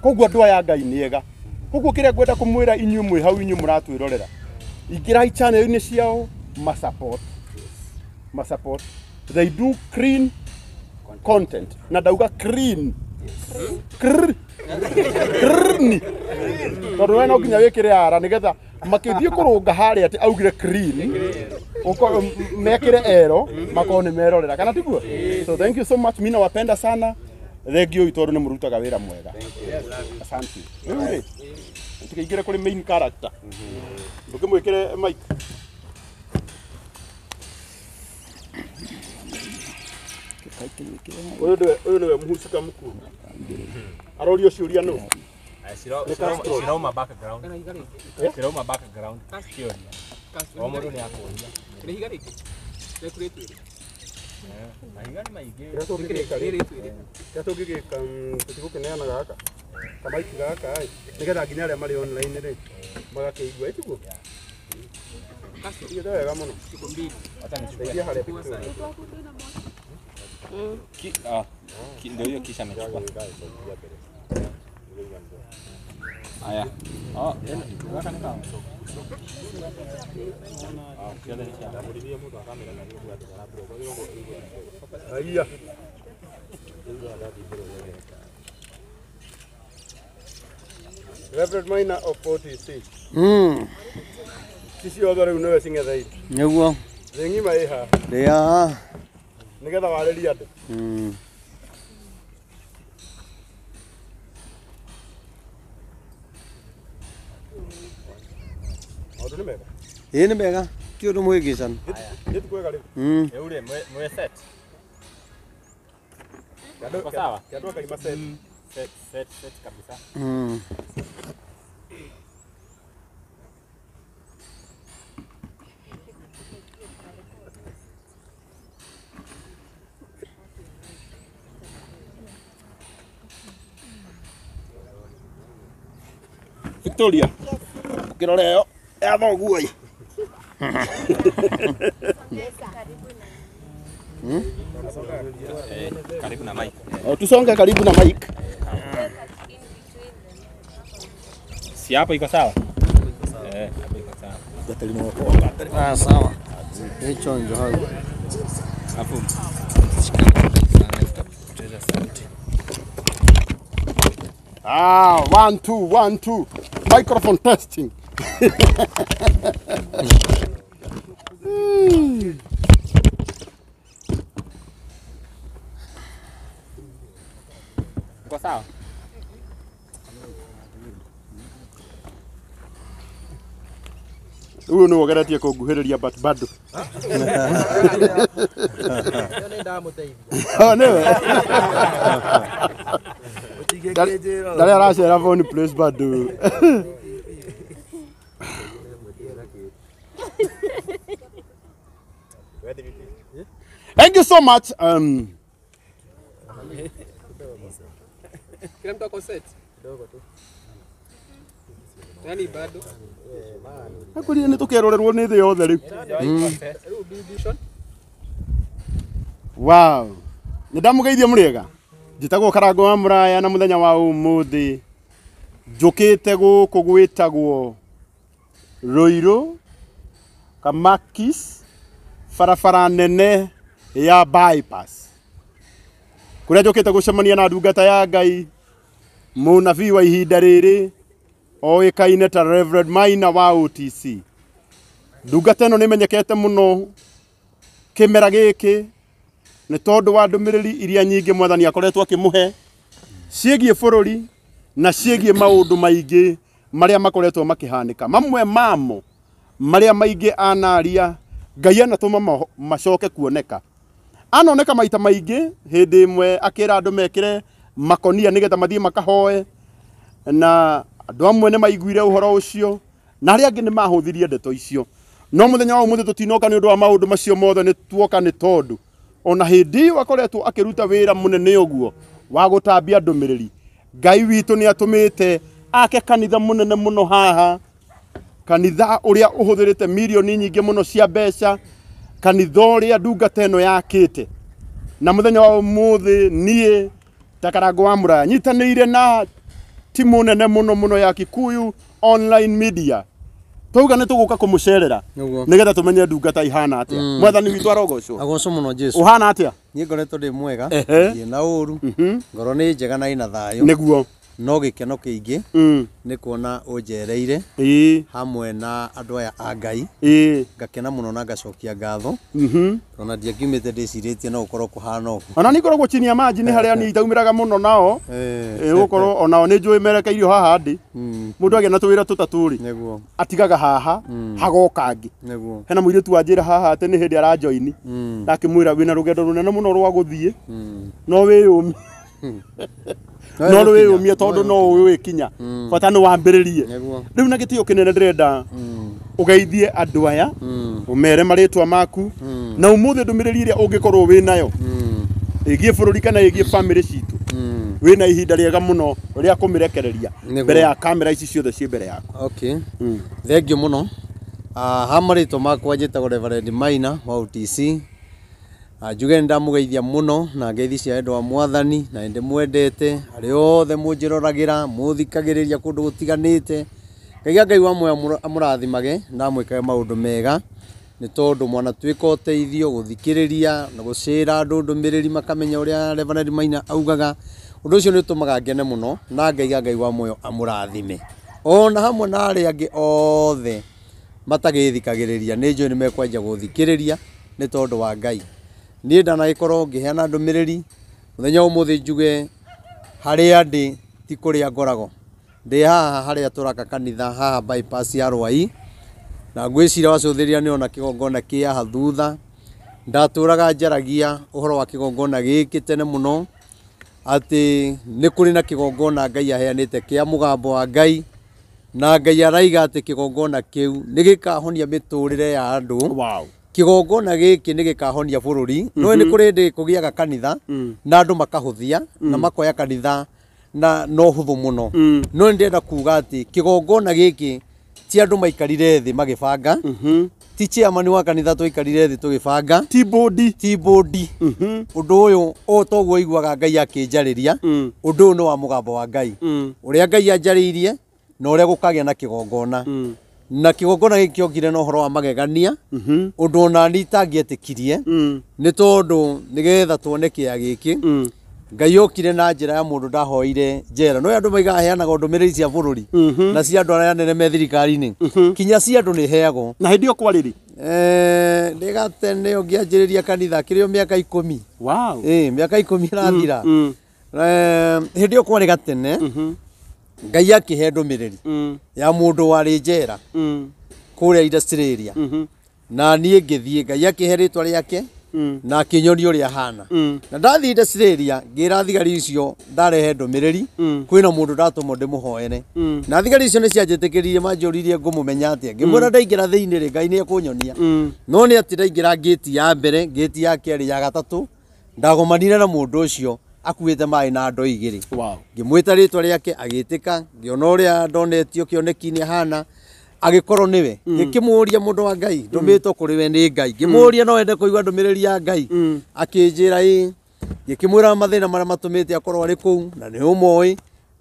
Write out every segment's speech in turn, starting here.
Koguo andũ aya Ngai nĩ ega. Koguo kĩrĩa ngwenda kũmwĩra inyuĩ mwĩ hau inyuĩ mũratwĩrorera, ingĩrai channel-inĩ ciao, ma support. Ma support. They do clean content. Na ndauga clean. Krr. Krni. Tondũ we no nginya wĩkĩre ara nĩgetha makĩthiĩ kũrũnga harĩa atĩ augire clean mekĩre ero makorwo nĩ merorera kana tiguo. So thank you so much, mimi nawapenda sana. Thank you tondũ nĩ mũrutaga wĩra mwega. Asante. Rĩu rĩ, tũkĩingĩre kũrĩ main character. Ndũkĩmwĩkĩre mic. Ũyũ nĩwe, ũyũ nĩwe mũhusika mkuu. Arorio ciũria nũ? Cirauma background. Cirauma background. Kĩũria. O mũndũ nĩ akũria. Mahiga nĩ maingĩ. Kĩrĩa tũngĩgĩka rĩ, kĩrĩa tũngĩgĩka, tũtigũkĩneana gaka kamaiki gaka ĩ, nĩgetha nginya arĩa marĩ online rĩ magakĩigua ĩtiguo. Igĩte wega mũno. Wacha nichukue. Teithia harĩa Victoria. Ndio hiyo kisha amechukua. Haya. Oh, gaka nĩ kawa. Ah, ciothe nĩ cia. Haiya. Reverend Maina of OTC. Ici ciothe rĩu nĩwe cing'etheire. Nĩguo. Thĩ ng'ima ĩ haha. Ndĩ haha. Nĩgetha warĩrie andũ. Maũndũ nĩ mega? Ĩĩ nĩ mega. Ti ũndũ mũhĩngĩcanu. Nĩ kwega rĩu. Rĩu rĩ, mwĩ set. Uko sawa? Kĩandũ Ngai ma set. Set, set, set kabisa. Victoria. Ũkĩrora ĩyo ya thoguo ĩ. Karibu na mic. Oh, tusonge karibu na mic. Si hapo iko sawa? Hapo iko sawa. Ah, sawa. Hicho ndio hau. Hapo. Tutapoteza sauti. Ah, 1 2 1 2. Microphone testing. Iko sawa? Ũyũ nĩwe ũgeretie kũnguhĩrĩria but bado. Oh, nĩwe. Ndarĩ aracera phone place bado. Thank you so much. Kila mtu ako set? Yaani bado. Akorire nĩ tũkerorerwo nĩ thĩ yothe rĩu. Wow. Nĩ ndamũgeithia mũrĩega. Njĩtagwo Karango wa Mũraya na mũthenya wa ũmũthĩ njũkĩte gũkũ gwĩtagwo Ruiru Kamakis, barabara nene ya bypass, kũrĩa njũkĩte gũcemania na ndungata ya Ngai, mũnabii wa ihinda rĩrĩ oĩkaine ta Reverend Maina wa OTC. Ndungata ĩno nĩmenyekete mũno kĩmera gĩkĩ nĩ tondũ wa ndũmĩrĩri iria nyingĩ mwathani akoretwo akĩmũhe ciĩgiĩ bũrũri na ciĩgiĩ maũndũ maingĩ marĩa makoretwo makĩhanĩka. Mamwe mamo marĩa maingĩ anaria Ngai anatũma macoke kuoneka. Anoneka maita maingĩ hĩndĩ ĩmwe akĩra andũ mekĩre makonia nĩgetha mathiĩ makahoe, na andũ amwe nĩ maiguire ũhoro ũcio na arĩa angĩ nĩ mahũthirie ndeto icio. No mũthenya wa ũmũthĩ tũtinoka nĩ ũndũ wa maũndũ macio mothe, nĩ tuoka nĩ tondũ ona hĩndĩ ĩyo akoretwo akĩruta wĩra mũnene ũguo wa gũtambia ndũmĩrĩri, Ngai witũ nĩ atũmĩte ake kanitha mũnene mũno haha, kanitha ũrĩa ũhũthĩrĩte mirioni nyingĩ mũno cia mbeca, kanitha ũrĩa ndungata ĩno yakĩte. Na mũthenya wa ũmũthĩ niĩ ta Karango wa Mũraya nyitanĩire na Timu nene muno muno ya Kikuyu Online Media. Twauga nĩ tũgũka kũmũcerera nĩgetha tũmenye ndungata ihana atĩa. Mwathani witũ arogocwo. Agocwo mũno Jesu. Ũhana atĩa? Niĩ ngoretwo ndĩ mwega, ndirĩ na ũru, ngoro nĩ njega na ĩna thayũ. Nĩguo. No gĩkeno kĩingĩ nĩ kuona ũnjereire hamwe na andũ aya a Ngai. Ngakena mũno na ngacokia ngatho. Ona ndiangiumĩte ndĩcirĩtie no gũkorwo kũhana ũguo. Ona niĩ ngoragwo chini ya maji nĩ harĩa niĩ itaumĩraga mũno nao. Gũkorwo onao nĩ njũĩ merekeirio haha ndĩ. Mũndũ agĩa na tũwĩra tũtatũ rĩ. Nĩguo. Atigaga haha hagoka angĩ. Nĩguo. Hena mũirĩtu wanjĩra haha atĩ nĩ hĩndĩ arajoini. Ndakĩmwĩra wĩna rũgendo rũnene mũno rwa gũthiĩ. No wĩyũmie. No wĩyũmie tondũ no ũwĩkinya. Bata nĩ wambĩrĩrie. Rĩu na gĩtĩo kĩnene ndĩrenda ũgeithie andũ aya, ũmere marĩtwa maku, na ũmũthĩ ndũmĩrĩri ĩrĩa ũngĩkorwo wĩnayo ĩgiĩ bũrũri kana ĩgiĩ family citũ, wĩna ihinda rĩega mũno rĩa kũmĩrekereria mbere ya kamera ici ciothe ciĩ mbere yaku. Okay. Thank you mũno. Ha marĩtwa makwa njĩtagwo Reverend Maina wa UTC. Njuge nĩndamũgeithia mũno na ngeithi cia wendo wa Mwathani na nĩndĩmwendete arĩa othe mũnjĩroragĩra mũthikagĩrĩria kũndũ gũtiganĩte. Ngai Ngai wa muoyo amũrathimage na amwĩkage maũndũ mega nĩ tondũ mwanatuĩka ũteithio gũthikĩrĩria na gũcĩra andũ ndũmĩrĩri makamenya ũrĩa Reverend Maina augaga. Ũndũ ũcio nĩ ũtũmaga ngene mũno na Ngai Ngai wa muoyo amũrathime ona hamwe na arĩa angĩ othe matagĩthikagĩrĩria nĩ njũĩ nĩ mekwanjia gũthikĩrĩria nĩ tondũ wa Ngai. Niĩ ndanagĩkorwo ngĩheana ndũmĩrĩri mũthenya ũmũthĩ njuge harĩa ndĩ ti kũrĩa ngoragwo. Ndĩ haha harĩa tũraka kanitha haha bypass ya Rwai na ngwĩciria wacũthĩrĩria nĩ ona kĩgongona kĩ haha thutha. Ndatũraga njaragia ũhoro wa kĩgongona gĩkĩ tene mũno atĩ nĩ kũrĩ na kĩgongona Ngai aheanĩte kĩa mũgambo wa Ngai na Ngai araiga atĩ kĩgongona kĩu nĩ gĩkahonia mĩtũrĩre ya andũ. Wow. Kĩgongona gĩkĩ nĩ gĩkahonia bũrũri. No nĩ kũrĩ hĩndĩ kũgĩaga kanitha na andũ makahũthia na makoya kanitha na no hũthũ mũno. No nĩ ndĩrenda kuga atĩ kĩgongona gĩkĩ ti andũ maikarire thĩ magĩbanga, ti chairman wa kanitha twaikarire thĩ tũgĩbanga, ti bodi, ti bodi. Ũndũ ũyũ o toguo iguaga Ngai akĩnjarĩria, ũndũ ũyũ nĩ wa mũgambo wa Ngai ũrĩa Ngai anjarĩirie na ũrĩa gũkagĩa na kĩgongona. Na kĩgongona gĩkĩ kĩokire na ũhoro wa magegania, ũndũ ona niĩ itangĩetĩkirie, nĩ tondũ nĩgetha tuone kĩea gĩkĩ Ngai okire na njĩra ya mũndũ ndahoire njera. No andũ maigaga heanaga ndũmĩrĩri cia bũrũri na cia andũ arĩa anene me thirikari-inĩ, kinya cia andũ nĩ heagwo. Na hĩndĩ ĩyo kwarĩ rĩ? Ndĩ gatene ũngĩanjĩrĩria kanitha kĩrĩ o mĩaka 10. Wow. Mĩaka 10 ĩrathira. Hĩndĩ ĩyo kwarĩ gatene Ngai akĩhe ndũmĩrĩri ya mũndũ warĩ njera kũrĩa industrial area. Na niĩ ngĩthiĩ Ngai akĩhe rĩtwa rĩake na akĩnyonia ũrĩa ahana. Na ndathiĩ industrial area ngĩra thigari icio ndarehe ndũmĩrĩri kwĩna mũndũ ndatũmwo ndĩmũhoere. Na thigari icio nĩ cianjĩtĩkĩririe manjũririe ngũmũmenya atĩa. Ngĩmwĩra ndaingĩra thĩinĩ rĩ Ngai nĩ ekũnyonia. No nĩ atĩ ndaingĩra ngĩti ya mbere, ngĩti ya kerĩ, ya gatatũ ndagomanire na mũndũ ũcio akuĩte maĩ na ndoo igĩrĩ. Wow. Ngĩmwĩta rĩtwa rĩake agĩtĩka, ngĩona ũrĩa ndonetio kĩoneki-inĩ ahana agĩkorwo nĩwe. Ngĩkĩmũria mũndũ wa Ngai ndũmĩtwo kũrĩ we nĩ Ngai. Ngĩmũria no ende kũigua ndũmĩrĩri ya Ngai. Akĩnjĩra ĩ. Ngĩkĩmwĩra mathĩna marĩa matũmĩte akorwo arĩ kũu na nĩ ũmoĩ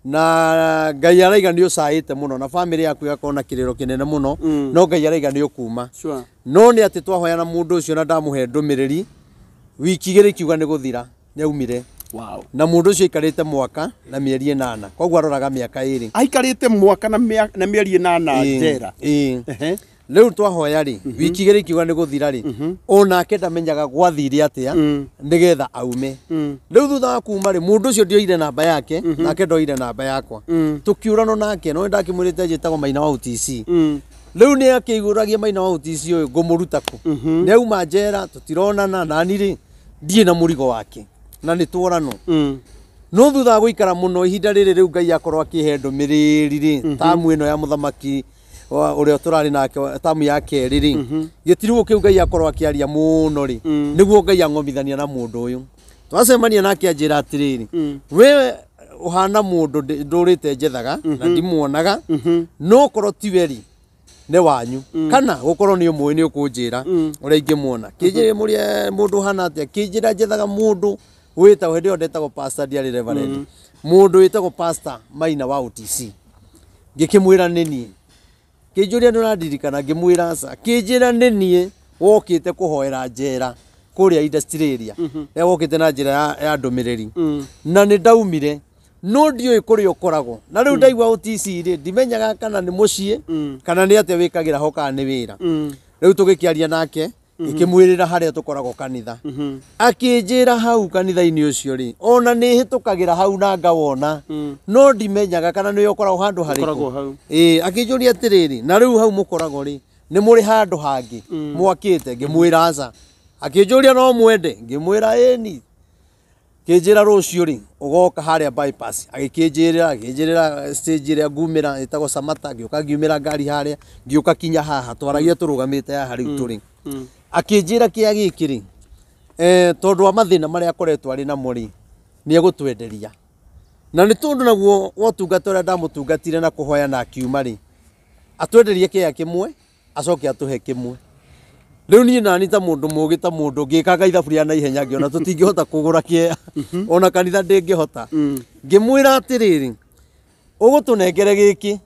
na Ngai araiga nĩ ũcaĩte mũno na family yaku ĩgakorwo na kĩrĩro kĩnene mũno no Ngai araiga nĩ ũkuma. Sure. No nĩ atĩ twahoyana mũndũ ũcio na ndamũhe ndũmĩrĩri wiki igĩrĩ ikiuga nĩ gũthira nĩ aumire. Wow. Na mũndũ ũcio aikarĩte mwaka na mĩeri 8 koguo aroraga mĩaka 2. Aikarĩte mwaka na mĩeri 8 njera. Rĩu twahoya rĩ wiki igĩrĩ ikiuga nĩ gũthira rĩ onake ndamenyaga gwathire atĩa nĩgetha aume. Rĩu thutha wa kuma rĩ mũndũ ũcio ndioire namba yake nake ndoire namba yakwa. Tũkiũranwo nake no ndakĩmwĩrĩte njĩtagwo Maina wa UTC. Rĩu nĩ akĩigũragia Maina wa UTC ũyũ ngũmũruta kũ. Nĩ auma njera tũtironana nani rĩ ndirĩ na mũrigo wake na nĩ tworanwo. No thutha wa gũikara mũno ihinda rĩrĩ rĩu Ngai akorwo akĩhe ndũmĩrĩri rĩ tamu ĩno ya mũthamaki ũrĩa tũrarĩ nake tamu ya kerĩ rĩ gĩtirwo kĩu Ngai akorwo akĩaria mũno rĩ nĩguo Ngai ang'omithania na mũndũ ũyũ. Twacemania nake anjĩra atĩrĩrĩ we ũhana mũndũ ndũrĩte njethaga na ndimuonaga no korwo tiwe rĩ nĩ wanyu kana gũkorwo nĩ ũmũĩ nĩ ũkũnjĩra ũrĩa ingĩmuona. Kĩnjĩre mũrĩa mũndũ ũhana atĩa kĩnjĩra njethaga mũndũ wĩtagwo hĩndĩ ĩyo ndetagwo pastor ndiarĩ reverend. Mũndũ wĩtagwo Pastor Maina wa OTC. Ngĩkĩmwĩra nĩ niĩ. Kĩnjũria nĩ ũrandirikana, ngĩmwĩra aca. Kĩnjĩra nĩ niĩ wokĩte kũhoera njera kũrĩa industry area. Rĩrĩa wokĩte na njĩra ya ndũmĩrĩri. Na nĩ ndaumire no ndiũĩ kũrĩa ũkoragwo. Na rĩu ndaigua OTC rĩ, ndimenyaga kana nĩ mũciĩ kana nĩ atĩa wĩkagĩra ho kana nĩ wĩra. Rĩu tũgĩkĩaria nake ngĩkĩmwĩrĩra harĩa tũkoragwo kanitha. Akĩnjĩra hau kanitha-inĩ ũcio rĩ, ona nĩ hĩtũkagĩra hau na ngawona, no ndimenyaga kana nĩ ũkoragwo handũ harĩkũ. Ũkoragwo hau. Ĩĩ, akĩnjũria atĩrĩrĩ, na rĩu hau mũkoragwo rĩ, nĩ mũrĩ handũ hangĩ mwakĩte? Ngĩmwĩra aca. Akĩnjũria no mwende? Ngĩmwĩra ĩni. Kĩnjĩra rũciũ rĩ, ũgoka harĩa bypass. Agĩkĩnjĩrĩra, akĩnjĩrĩra stage ĩrĩa ngumĩra ĩtagwo Samata, ngĩũka ngiumĩra ngari harĩa, ngĩũka kinya haha, twaragia tũrũgamĩte haha rĩu tũrĩ. Akĩnjĩra kĩa gĩkĩ rĩ, tondũ wa mathĩna marĩa akoretwo arĩ namo rĩ, nĩ egũtwenderia. Na nĩ tondũ naguo wa ũtungata ũrĩa ndamũtungatire na kũhoya na akiuma rĩ, atwenderie kĩea kĩmwe, acoke atũhe kĩmwe. Rĩu niĩ nani ta mũndũ mũgĩ ta mũndũ ngĩkaga ithabu rĩa naihenya ngĩona tũtingĩhota kũgũra kĩea ona kanitha ndĩngĩhota. Ngĩmwĩra atĩrĩrĩ, ũgũtũnengere gĩkĩ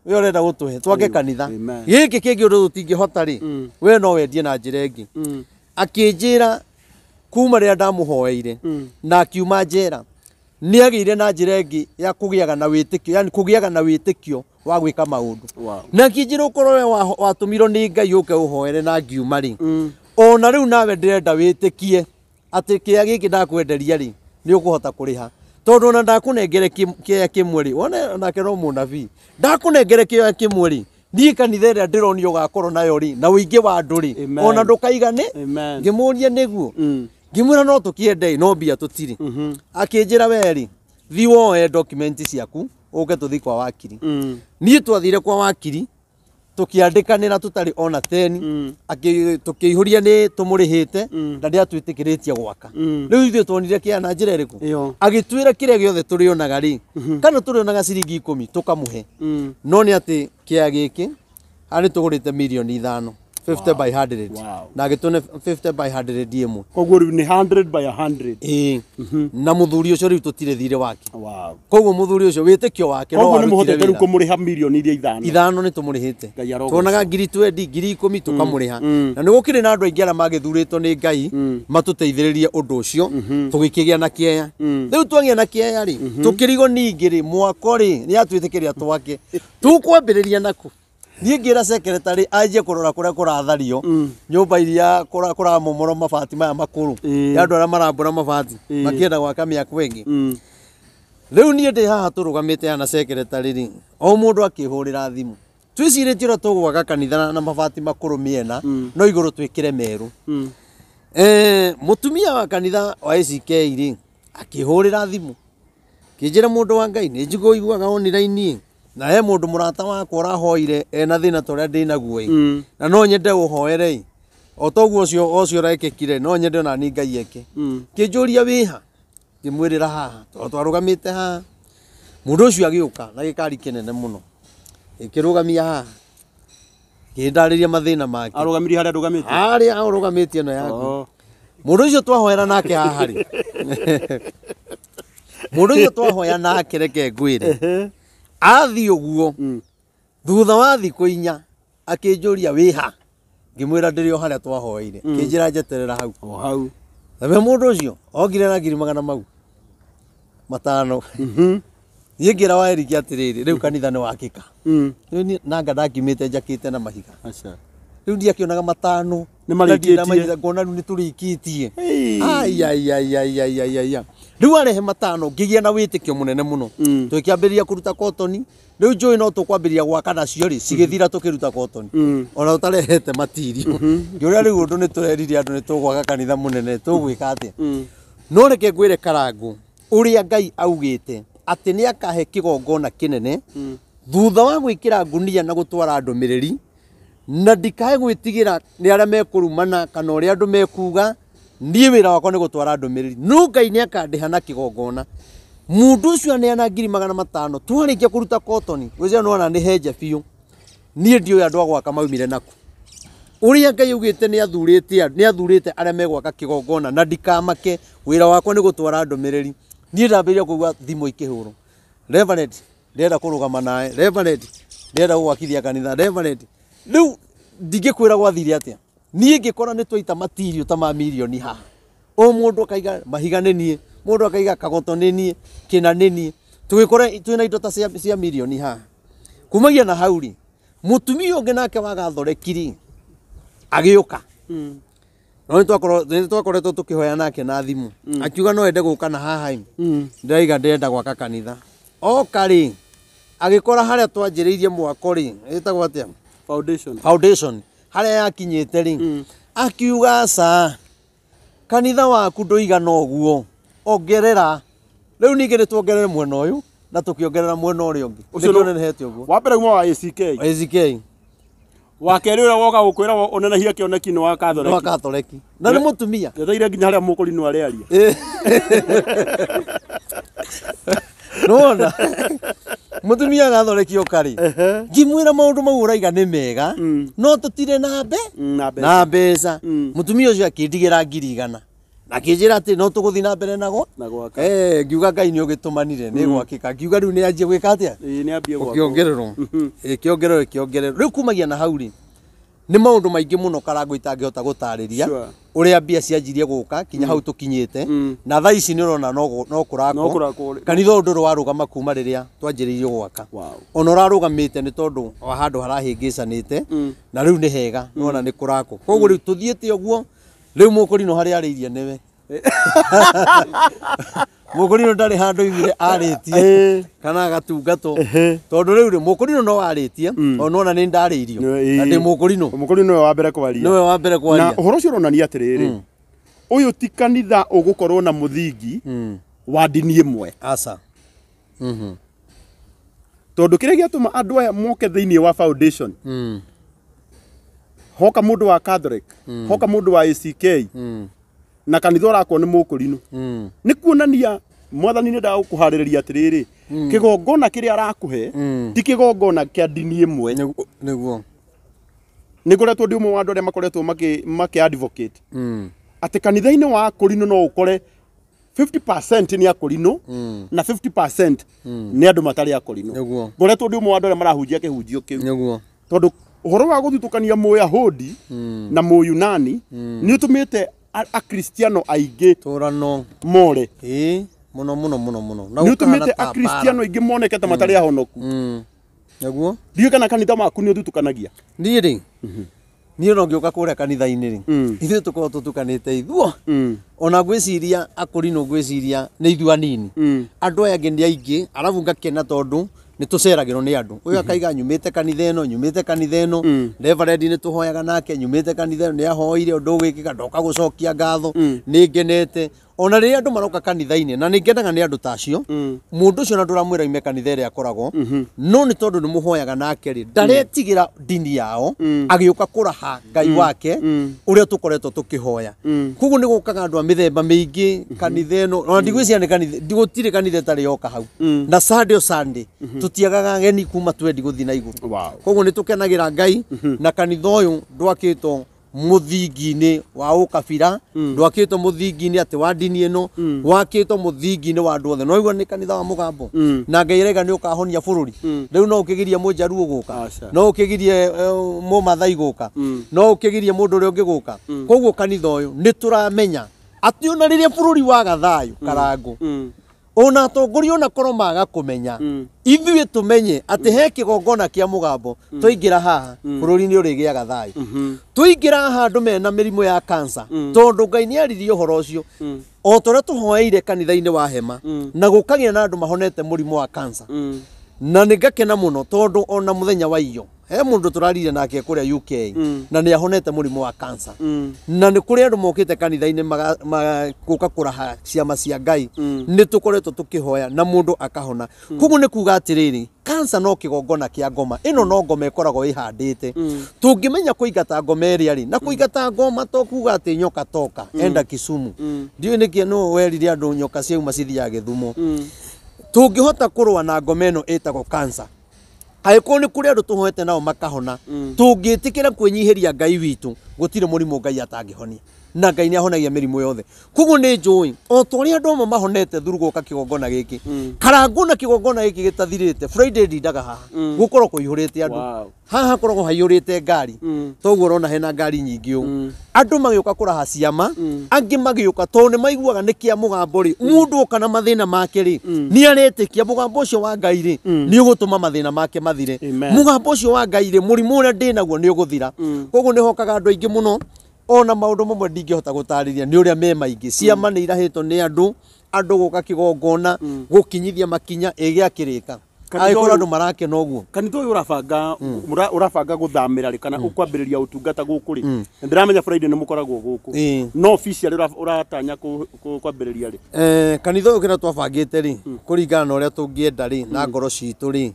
we ũrenda gũtũhe twake kanitha, gĩkĩ kĩngĩ ũndũ tũtingĩhota rĩ, we no wendie na njĩra ĩngĩ. Akĩnjĩra kuma rĩrĩa ndamũhoeire na akiuma njera, nĩ agĩire na njĩra ĩngĩ ya kũgĩaga na wĩtĩkio, yani kũgĩaga na wĩtĩkio wa gwĩka maũndũ. Na akĩnjĩra ũkorwo we watũmirwo nĩ Ngai ũke ũhoere na ngiuma rĩ, ona rĩu nawe ndĩrenda wĩtĩkie atĩ kĩea gĩkĩ ndakwenderia rĩ, nĩ ũkũhota kũrĩha. Tondũ ona ndakũnengere kĩea kĩmwe rĩ, wone onake no mũnabii, ndakũnengere kĩea kĩmwe rĩ, niĩ kanitha ĩrĩa ndĩronio ũgakorwo nayo rĩ, na ũingĩ wa andũ rĩ, ona ndũkaigane. Ngĩmũria nĩguo. Ngĩmwĩra no tũkĩende no mbia tũtirĩ. Akĩnjĩra we rĩ, thiĩ woe document ciaku ũke tũthiĩ kwa wakiri. Niĩ twathire kwa wakiri tũkĩandĩkanĩra tũtarĩ ona teni, tũkĩihũria nĩ tũmũrĩhĩte na ndĩatwĩtĩkĩrĩtie gwaka. Rĩu ithuĩ tuonire kĩa na njĩra ĩrĩkũ? Agĩtwĩra kĩrĩa gĩothe tũrĩonaga rĩ, kana tũrĩonaga ciringi 10 tũkamũhe. No nĩ atĩ kĩa gĩkĩ harĩ tũgũrĩte mirioni 5, 50 by 100. Na agĩtũne 50 by 100 ĩmwe. Koguo rĩu nĩ 100 by 100. Ĩĩ. Na mũthuri ũcio rĩu tũtirĩ thirĩ wake. Koguo mũthuri ũcio wĩtĩkio wake no Koguo nĩ mũhotete rĩu kũmũrĩha mirioni iria 5. 5 nĩ tũmũrĩhĩte. Tuonaga ngiri 20, ngiri 10 tũkamũrĩha. Na nĩ gũkĩrĩ na andũ aingĩ arĩa magĩthurĩtwo nĩ Ngai matũteithĩrĩrie ũndũ ũcio, tũgĩkĩgĩa na kĩeya. Rĩu twagĩa na kĩeya rĩ, tũkĩrigwo ningĩ rĩ, mwako rĩ, nĩ atwĩtĩkĩria twake. Tũkwambĩrĩria naku. Niĩ ngĩra secretary anjie kũrora kũrĩa kũrathario nyũmba iria kũramomorwo mabati maya makũrũ ya andũ arĩa marambũra mabati makĩenda gwaka mĩako ĩngĩ. Rĩu niĩ ndĩ haha tũrũgamĩte haha na secretary rĩ, o mũndũ akĩhũrĩra thimũ. Twĩcirĩtie ũrĩa tũgwaka kanitha na mabati makũrũ mĩena no igũrũ twĩkĩre merũ. Mũtumia wa kanitha wa ACK rĩ, akĩhũrĩra thimũ kĩnjĩra mũndũ wa Ngai nĩ njiguaga online na he mũndũ mũrata wakwa ũrahoire ena thĩna ta ũrĩa ndĩnaguo ĩ, na no nyende ũhoere ĩ, o toguo ũcio ũrekĩkire no nyende ona niĩ Ngai eke. Kĩnjũria wĩha, ngĩmwĩrĩra haha tondũ twarũgamĩte haha. Mũndũ ũcio agĩũka na gĩkari kĩnene mũno, gĩkĩrũgamia haha, kĩndarĩria mathĩna make. Arũgamirie harĩa ndũgamĩte? Harĩa ũrũgamĩtie ĩno yaku. Mũndũ ũcio twahoera nake haha rĩ, mũndũ ũcio twahoya nake reke ngwĩre, athiĩ ũguo thutha wa thikũ 4 akĩnjũria wĩha, ngĩmwĩra ndĩrĩ o harĩa twahoeire. Kĩnjĩra njeterera hau. O hau. Nawe mũndũ ũcio okire na ngiri 500. Niĩ ngĩra wa Eric atĩrĩrĩ, rĩu kanitha nĩ wakĩka. Rĩu niĩ nanga ndakiumĩte njakĩte na mahiga. Rĩu ndiakĩonaga 5. Nĩ marĩkĩtie. Ngona rĩu nĩ tũrĩkĩtie. Ai ai ai ai ai ai ai. Rĩu arehe 5 ngĩgĩa na wĩtĩkio mũnene mũno. Tũkĩambĩrĩria kũruta kotoni. Rĩu njũĩ no tũkwambĩrĩria gwaka nacio rĩ, cigĩthira tũkĩruta kotoni. Ona ũtarehete matirio. Ngĩũria rĩu ũndũ nĩ tũrerire andũ nĩ tũgwaka kanitha mũnene, tũgwĩka atĩa? No reke ngwĩre Karangũ, ũrĩa Ngai augĩte atĩ nĩ akahe kĩgongona kĩnene thutha wa gwĩkĩra ngunia na gũtwara ndũmĩrĩri, na ndikae gwĩtigĩra nĩ arĩa mekũrumana kana ũrĩa andũ mekuga, niĩ wĩra wakwa nĩ gũtwara ndũmĩrĩri. No Ngai nĩ akandĩha na kĩgongona. Mũndũ ũcio aneana ngiri 500 twarĩkia kũruta kotoni, gwĩciria nĩwona nĩ henje biũ. Niĩ ndiũĩ andũ a gwaka maumire naku. Ũrĩa Ngai augĩte nĩ athurĩte arĩa megwaka kĩgongona na ndikamake, wĩra wakwa nĩ gũtwara ndũmĩrĩri. Niĩ ndambĩrĩria kũigua thimũ ikĩhũrwo, Reverend ndĩrenda kũrũgama nawe, Reverend ndĩrenda gũgwakithia kanitha, Reverend. Rĩu ndingĩkwĩra gwathire atĩa. Niĩ ngĩkora nĩ twaita matirio ta ma mirioni haha. O mũndũ akaiga mahiga nĩ niĩ, mũndũ akaiga kagoto nĩ niĩ, kĩna nĩ niĩ. Tũgĩkora twĩna indo ta cia mirioni haha. Kumagia na hau rĩ, mũtumia ũngĩ nake wa Gathoreki rĩ, agĩũka. No nĩ twakoretwo tũkĩhoya nake na thimũ. Akiuga no ende gũka na haha ĩ. Ndĩraiga ndĩrenda gwaka kanitha. Oka rĩ, agĩkora harĩa twanjĩrĩirie mwako rĩ, ĩtagwo atĩa? Foundation. Foundation. Harĩa yakinyĩte rĩ, akiuga aca, kanitha waku ndũigana ũguo, ongerera. Rĩu ningĩ nĩ tuongerere mwena ũyũ na tũkĩongerera mwena ũrĩa ũngĩ. Ũcio Nĩkĩo ũnenehete ũguo. Wa mbere uma wa ACK. ACK. Wa kerĩ ũrĩa woka gũkwĩra ũnenehia kĩoneki nĩ wa Katholeki. Nĩ wa Katholeki. Na nĩ mũtumia. Njetereire nginya harĩa mũkũrinũ arĩaria. Nĩwona? Mũtumia Katholeki oka rĩ, ngĩmwĩra maũndũ mau ũraiga nĩ mega, no tũtirĩ na na mbeca. Mũtumia ũcio akĩndigĩra 100,000. Na akĩnjĩra atĩ no tũgũthiĩ na mbere nago. Na gwaka. Ngiuga Ngai nĩ ũgĩtũmanire, nĩ gwakĩka. Ngiuga rĩu nĩ anjie gwĩka atĩa? Ĩĩ, nĩ ambie gwakwo. Ũkĩongererwo. Ĩkĩongererwo, ĩkĩongererwo. Rĩu kumagia na hau rĩ, nĩ maũndũ maingĩ mũno Karangũ itangĩhota gũtarĩria. Ũrĩa mbia cianjirie gũka kinya hau tũkinyĩte. Na thaa ici nĩ ũrona no kũrakwo. No kũrakwo. Kanitha ũyũ ndũrĩ warũgama kuma rĩrĩa twanjĩrĩirie gwaka. Ona ũrarũgamĩte nĩ tondũ wa handũ harahĩngĩcanĩte. Na rĩu nĩ hega, nĩwona nĩ kũrakwo. Koguo rĩu tũthiĩte ũguo, rĩu mũkũrinũ harĩa arĩirie nĩwe. Mũkũrinũ ndarĩ handũ oimire arĩtie kana agatungatwo. Tondũ rĩu rĩ, mũkũrinũ no arĩtie, ona nĩ ndarĩirio. Na ndĩ mũkũrinũ. Mũkũrinũ nĩwe wa mbere kwaria. Nĩwe wa mbere kwaria. Na ũhoro ũcio ũronania atĩrĩrĩ, ũyũ ti kanitha ũgũkorwo na mũthingi wa ndini ĩmwe. Aca. Tondũ kĩrĩa gĩatũma andũ aya moke thĩinĩ wa foundation, hoka mũndũ wa Catholic, hoka mũndũ wa ACK, na kanitha ũrakwo nĩ mũkũrinũ. Nĩ kuonania mwathani nĩ endaga gũkũharĩrĩria atĩrĩrĩ, kĩgongona kĩrĩa arakũhe ti kĩgongona kĩa ndini ĩmwe. Nĩguo. Nĩ ngoretwo ndĩ ũmwe wa andũ arĩa makoretwo makĩ advocate atĩ kanitha-inĩ wa akũrinũ no ũkore 50% nĩ akũrinũ na 50% nĩ andũ matarĩ akũrinũ. Ngoretwo ndĩ ũmwe wa andũ arĩa marahunjia kĩhunjio kĩu. Nĩguo. Tondũ ũhoro wa gũthutũkania Mũyahudi na Mũyunani nĩ ũtũmĩte Akristiano aingĩ tũrano more. Ĩĩ, mũno mũno mũno mũno. Na nĩ ũtũmĩte Akristiano aingĩ moneke ta matarĩ ahonoku. Nĩguo. Ndiũĩ kana kanitha waku nĩ ũthutũkanagia. Niĩ rĩ, niĩ no ngĩũka kũrĩa kanitha-inĩ rĩ, ithuĩ tũkoragwo tũtukanĩte ithuo. Ona ngwĩciria akũrinũ ngwĩciria nĩ ithuĩ anini. Andũ aya angĩ nĩ aingĩ, arabu ngakena tondũ nĩ tũceragĩrwo nĩ andũ. Ũyũ akaiga nyumĩte kanitha ĩno, nyumĩte kanitha ĩno, Reverend nĩ tũhoyaga nake, nyumĩte kanitha ĩno, nĩ ahoire ũndũ ũgwĩkĩka, ndoka gũcokia ngatho, nĩ ngenete. Ona rĩrĩa andũ maroka kanitha-inĩ, na nĩ ngenaga nĩ andũ ta acio, mũndũ ũcio ona ndũramwĩra oime kanitha ĩrĩa akoragwo, no nĩ tondũ nĩ mũhoyaga nake rĩ, ndaretigĩra ndini yao, agĩũka kũraha Ngai wake, ũrĩa tũkoretwo tũkĩhoya. Koguo nĩ gũkaga andũ a mĩthemba mĩingĩ kanitha ĩno, ona ndigwĩciria nĩ kanitha, gũtirĩ kanitha ĩtarĩ yoka hau. Na Sunday o Sunday, tũtiagaga ageni kuma twendi gũthiĩ na igũrũ. Koguo nĩ tũkenagĩra Ngai, na kanitha ũyũ ndwakĩtwo mũthingi-inĩ wa ũkabira, ndwakĩtwo mũthingi-inĩ atĩ wa ndini ĩno, wakĩtwo mũthingi-inĩ wa andũ othe. No ũigua nĩ kanitha wa mũgambo. Na Ngai araiga nĩ ũkahonia bũrũri. Rĩu no ũkĩgirie mũnjaruo gũka, no ũkĩgirie mũmathai gũka, no ũkĩgirie mũndũ ũrĩa ũngĩ gũka. Koguo kanitha ũyũ nĩ tũramenya atĩ ona rĩrĩa bũrũri waga thayũ Karangũ, ona atongoria ona korwo maga kũmenya, ithuĩ tũmenye atĩ he kĩgongona kĩa mũgambo, twaingĩra haha bũrũri nĩ ũrĩgĩaga thayũ. Twaingĩra haha andũ mena mĩrimũ ya cancer, tondũ Ngai nĩ aririe ũhoro ũcio. O ta ũrĩa tũhoeire kanitha-inĩ wa hema, na gũkagĩa na andũ mahonete mũrimũ wa cancer. Na nĩ ngakena mũno tondũ ona mũthenya wa iyo he mũndũ tũrarire nake kũrĩa UK, na nĩ ahonete mũrimũ wa cancer. Na nĩ kũrĩ andũ mokĩte kanitha-inĩ gũka kũraha ciama cia Ngai, nĩ tũkoretwo tũkĩhoya na mũndũ akahona. Koguo nĩ kuga atĩrĩrĩ, cancer no kĩgongona kĩa ngoma, ĩno no ngoma ĩkoragwo ĩhandĩte. Tũngĩmenya kũingata ngoma ĩrĩa rĩ, na kũingata ngoma to kuga atĩ nyoka toka enda Kisumu. Ndiũĩ nĩkĩ nũ werire andũ nyoka ciauma cithiaga Gĩthumo. Tũngĩhota kũrũa na ngoma ĩno ĩtagwo cancer, angĩkorwo nĩ kũrĩ andũ tũhoete nao makahona, tũngĩtĩkĩra kwĩnyihĩria Ngai witũ, gũtirĩ mũrimũ Ngai atangĩhonia. Na Ngai nĩ ahonagia mĩrimũ yothe. Koguo nĩ njũĩ o ta ũrĩa andũ amwe mahonete through gũka kĩgongona gĩkĩ, karangũ na kĩgongona gĩkĩ gĩtathirĩte, Friday ndindaga haha, gũkorwo kũihũrĩte andũ. Haha hakoragwo haihũrĩte ngari, toguo ũrona hena ngari nyingĩ ũũ, andũ magĩũka kũraha ciama, angĩ magĩũka tondũ nĩ maiguaga nĩ kĩa mũgambo rĩ, mũndũ oka na mathĩna make rĩ, nĩ aretĩkia mũgambo ũcio wa Ngai rĩ, nĩ ũgũtũma mathĩna make mathire. Amen. Mũgambo ũcio wa Ngai rĩ, mũrimũ ũrĩa ndĩnaguo nĩ ũgũthira. Koguo nĩ hokaga andũ aingĩ mũno, ona maũndũ mamwe ndingĩhota gũtarĩria nĩ ũrĩa me maingĩ. Ciama nĩ irahĩtwo nĩ andũ, andũ gũka kĩgongona gũkinyithia makinya ĩgĩakĩrĩka, Kanitha angĩkorwo ũyũ- andũ marakena ũguo. Kanitha ũyũ ũrabanga ũrabanga gũthamĩra rĩ, kana ũkwambĩrĩria ũtungata gũkũ rĩ? Ndĩramenya Friday nĩ mũkoragwo gũkũ, no officially ũratanya kwambĩrĩria rĩ? Kanitha ũyũ kĩrĩa twabangĩte rĩ, kũringana na ũrĩa tũngĩenda rĩ na ngoro citũ rĩ,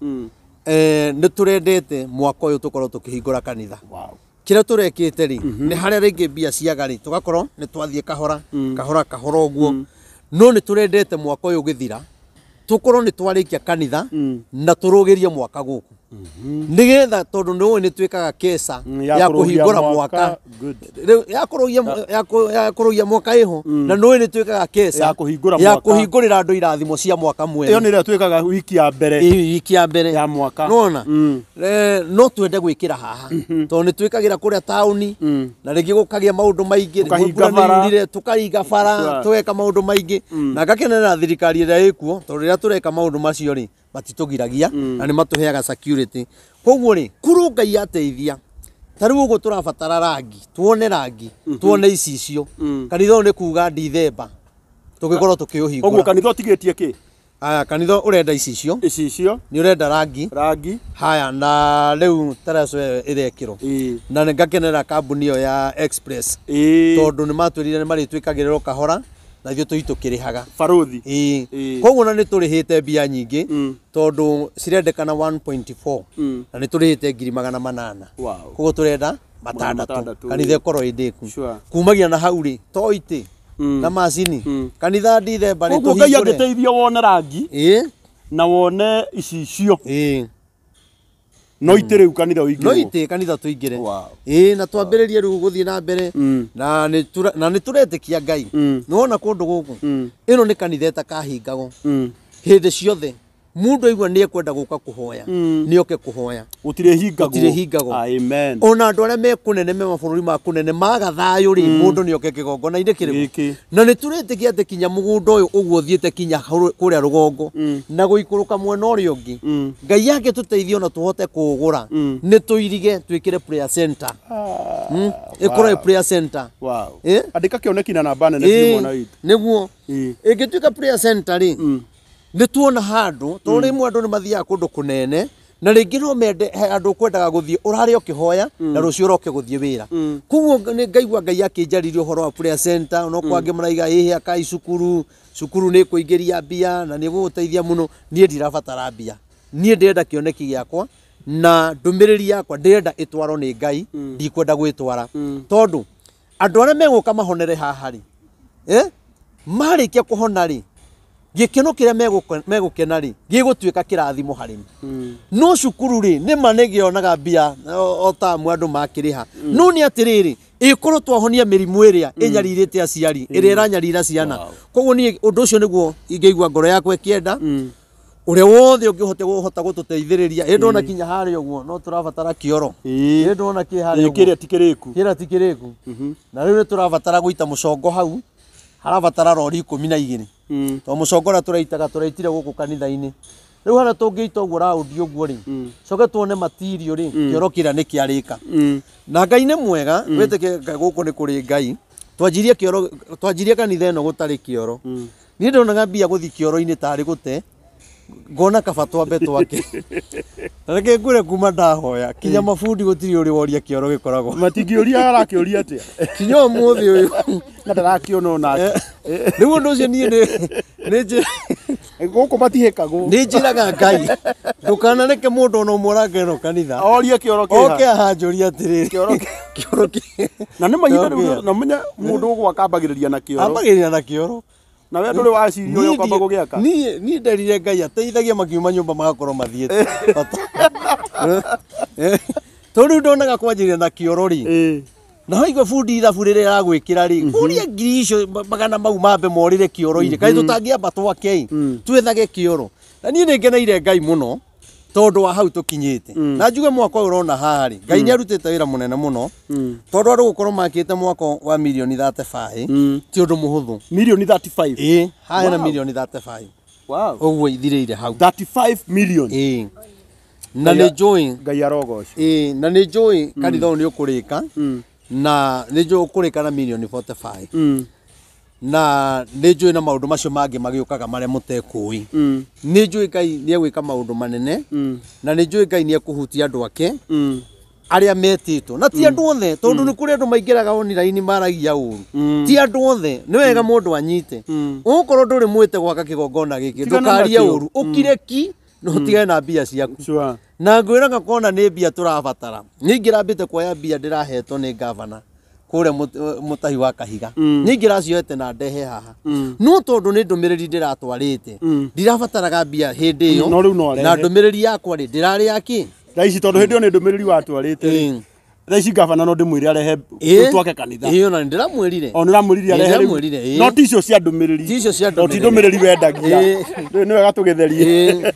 nĩ tũrendete mwaka ũyũ tũkorwo tũkĩhingũra kanitha. Kĩrĩa tũrekĩte rĩ, nĩ harĩa rĩngĩ mbia ciaga rĩ, tũgakorwo nĩ twathiĩ kahora kahora kahora ũguo, no nĩ tũrendete mwaka ũyũ ũgĩthira tũkorwo nĩ twarĩkia kanitha na tũrũgĩrie mwaka gũkũ, nĩgetha tondũ nĩ ũĩ nĩ twĩkaga kesa ya ya kũrũgia kũhingũra mwaka. mwaka. Good. Rĩu ya kũrũgia ya kũrũgia mwaka ĩho, na nĩ ũĩ nĩ twĩkaga kesa Ya kũhingũra ya mwaka. kũhingũrĩra andũ irathimo cia mwaka Ĩyo mwerũ. nĩ ĩrĩa twĩkaga wiki ya mbere Ĩ, wiki ya mbere ya mwaka. Nona no twende gwĩkĩra haha tondũ nĩ twĩkagĩra kũrĩa taũni na rĩngĩ gũkagĩa maũndũ maingĩ, rĩmwe Tũkahinga mbura nĩ bara. yurire, tũkahinga bara, tũgeka maũndũ maingĩ, na ngakenerera thirikari ĩrĩa ĩkuo tondũ rĩrĩa tũreka maũndũ macio rĩ, matitũgiragia na nĩ matũheaga security. Koguo rĩ, kũrũ Ngai ateithia, ta rĩu ũguo tũrabatara rangi, tuone rangi, tuone icicio. Kanitha ũyũ nĩ kuga Ndithemba tũgĩkorwo Ũguo tũkĩũhingũra. Kanitha ũtigĩtie kĩ? Aya, kanitha ũrenda icicio, Icicio. Nĩ ũrenda rangi. Rangi. Haya, na rĩu taraco ĩyo ĩrekĩrwo, na nĩ ngakenera kambuni ĩyo ya Express tondũ nĩ matwĩrire nĩ marĩtwĩkagĩrĩrwo kahora na ithuĩ tũi tũkĩrĩhaga. Baruthi. Ĩĩ. Koguo na nĩ tũrĩhĩte mbia nyingĩ tondũ cirendekana 1.4 na nĩ tũrĩhĩte 800,000. Koguo tũrenda 600 600, kanitha ĩkorwo ĩ ndĩku. Kumagia na hau rĩ, to itĩ na macini, kanitha Ndithemba rĩ Koguo Ngai tũhingũre. angĩteithia wone rangi na wone icicio, no itĩ rĩu kanitha No ũingĩrwo. itĩ kanitha tũingĩre. Ĩĩ, na twambĩrĩrie rĩu gũthiĩ na mbere, na nĩ na nĩ tũretĩkia Ngai. Nĩwona kũndũ gũkũ, ĩno nĩ kanitha ĩtakahingagwo hĩndĩ ciothe. Mũndũ aigua nĩ ekwenda gũka kũhoya, nĩ oke kũhoya. Gũtirĩ hingagwo. Gũtirĩ hingagwo. Amen. Ona andũ arĩa me kũnene, me mabũrũri ma kũnene, maga thayũ rĩ, mũndũ nĩ oke kĩgongona-inĩ kĩrĩkũ? Gĩkĩ. Na nĩ tũretĩkia atĩ kinya mũgũnda ũyũ ũguo ũthiĩte kinya kũrĩa rũgongo na gũikũrũka mwena ũrĩa ũngĩ, Ngai angĩtũteithia ona tũhote kũũgũra, nĩ tũirige twĩkĩre prayer center. Ĩkorwo ĩ prayer center. Eh? Andĩka kĩoneki na namba nene biũ, mwana witũ. Nĩguo ĩngĩtuĩka prayer center rĩ, nĩ tuona handũ, tondũ rĩmwe andũ nĩ mathiaga kũndũ kũnene na rĩngĩ no mende he andũ kwendaga gũthiĩ ũrarĩa ũkĩhoya na rũciũ ũroke gũthiĩ wĩra. Koguo nĩ ngaigua Ngai akĩnjarĩria ũhoro wa prayer center. No kwangĩ maraiga ĩhĩ akai cukuru, cukuru nĩ kũingĩria mbia na nĩ gũgũteithia mũno. Niĩ ndirabatara mbia, niĩ ndĩrenda kĩoneki gĩakwa na ndũmĩrĩri yakwa ndĩrenda ĩtwarwo nĩ Ngai, ndikwenda gwĩtwara, tondũ andũ arĩa megũka mahonere haha rĩ, marĩkia kũhona rĩ, gĩkeno kĩrĩa megũkena rĩ, gĩgũtuĩka kĩrathimo harĩ no cukuru rĩ, nĩma nĩgĩonaga mbia o tamu andũ makĩrĩha, no nĩ atĩrĩrĩ, ĩkorwo twahonia mĩrimũ ĩrĩa ĩnyarirĩte aciari, ĩrĩa ĩranyarira ciana. Koguo niĩ ũndũ ũcio nĩguo ingĩigua ngoro yakwa ĩkĩenda, ũrĩa wothe ũngĩhota gũhota gũtũteithĩrĩria. Ĩ ndona kinya harĩa ũguo no tũrabatara kĩoro. Ĩ ndona kĩ harĩa ũguo. Kĩrĩa ti kĩrĩku. Kĩrĩa ti kĩrĩku, na rĩu nĩ tũrabatara gũita mũcongo hau, harabatara rori 12, tondũ mũcongo ũrĩa tũraitaga tũraitire gũkũ kanitha-inĩ. Rĩu harĩa tũngĩita ũguo raũndi ũguo rĩ, coke tuone matirio rĩ, kĩoro kĩrĩa nĩ kĩarĩka. Na Ngai nĩ mwega, wĩtĩkie Ngai, gũkũ nĩ kũrĩ Ngai. Twanjirie kĩoro, twanjirie kanitha ĩno gũtarĩ kĩoro. Niĩ ndonaga mbia gũthiĩ kĩoro-inĩ tarĩ gũte, ngona kaba twambe twake. Na reke ngwĩre, kuma ndahoya kinya mabundi gũtirĩ ũrĩ woria kĩoro gĩkoragwo. Matingĩũria, arakĩũria atĩa? Kinya ũmũthĩ ũyũ. Na ndarakĩona onake. Rĩu ũndũ ũcio niĩ nĩ Gũkũ matihĩkagwo. Nĩ njĩraga Ngai ndũkanareke mũndũ ona ũmwe ũrange ĩno kanitha Orie kĩoro kĩha. oke ahanjũria atĩrĩrĩ, Kĩoro kĩoro kĩ Na nĩ mahinda Kĩoro rĩu kĩa. na menye mũndũ ũgwaka ambagĩrĩria na kĩoro. Ambagĩrĩria na kĩoro. Na we ndũrĩ waciria ũrĩa ũkwamba gũgĩaka. Niĩ nderire Ngai ateithagie makiuma nyũmba magakorwo mathiĩte. Tondũ rĩu ndonaga kwanjĩrĩria na kĩoro rĩ, Na waigua bundi ithabu rĩrĩa aragwĩkĩra rĩ, kũria ngiri icio magana mau mambe morĩre kĩoro-inĩ, kaĩ tũtangĩamba twake twethage kĩoro. Na niĩ nĩ ngeneire Ngai mũno tondũ wa hau tũkinyĩte. Na njuge mwaka ũyũ ũrona haha rĩ, Ngai nĩ arutĩte wĩra mũnene mũno, tondũ andũ gũkorwo makĩte mwako wa mirioni 35 ti ũndũ mũhũthũ. Mirioni 35. Ĩĩ, haha hena mirioni 35. Wow. Ũguo ithirĩire hau. 35 million. Ĩĩ. Na nĩ njũĩ. Ngai arogocwo. Ĩĩ, na nĩ njũĩ kanitha ũyũ nĩ ũkũrĩka, na nĩ njũĩ ũkũrĩka na mirioni 45. Na nĩ njũĩ na maũndũ macio mangĩ magĩũkaga marĩa mũtekũĩ. Nĩ njũĩ Ngai nĩ egwĩka maũndũ manene, na nĩ njũĩ Ngai nĩ ekũhutia andũ ake arĩa metĩtwo. Na ti andũ othe, tondũ nĩ kũrĩ andũ maingĩraga online maragia ũru. Ti andũ othe, nĩ wega mũndũ anyite. Ũgũkorwo ndũrĩ mwĩte gwaka kĩgongona gĩkĩ, ndũkarie ũru, ũkire ki na ũtigane na mbia ciaku. Na ngwĩraga kona nĩ mbia tũrabatara. Niĩ ingĩrambĩte kuoya mbia ndĩrahetwo nĩ gavana kũrĩa mũtahi wa Kahiga. Niĩ ingĩracioete na ndehe haha. No tondũ nĩ ndũmĩrĩri ndĩratwarĩte, ndirabataraga mbia hĩndĩ ĩyo. No rĩu no arehe. Na ndũmĩrĩri yakwa rĩ, ndĩrarĩ ya kĩ? Thaa ici tondũ hĩndĩ ĩyo nĩ ndũmĩrĩri watwarĩte. Thaa ici gavana no ndĩmwĩre arehe twake kanitha. Ĩĩ, ona ndĩramwĩrire. O nĩramwĩrire arehe rĩu. Ndĩramwĩrire, ĩĩ. No ti icio cia ndũmĩrĩri. Ti icio cia No ti ndũmĩrĩri wendagia. Rĩu nĩ wega tũgĩtherie.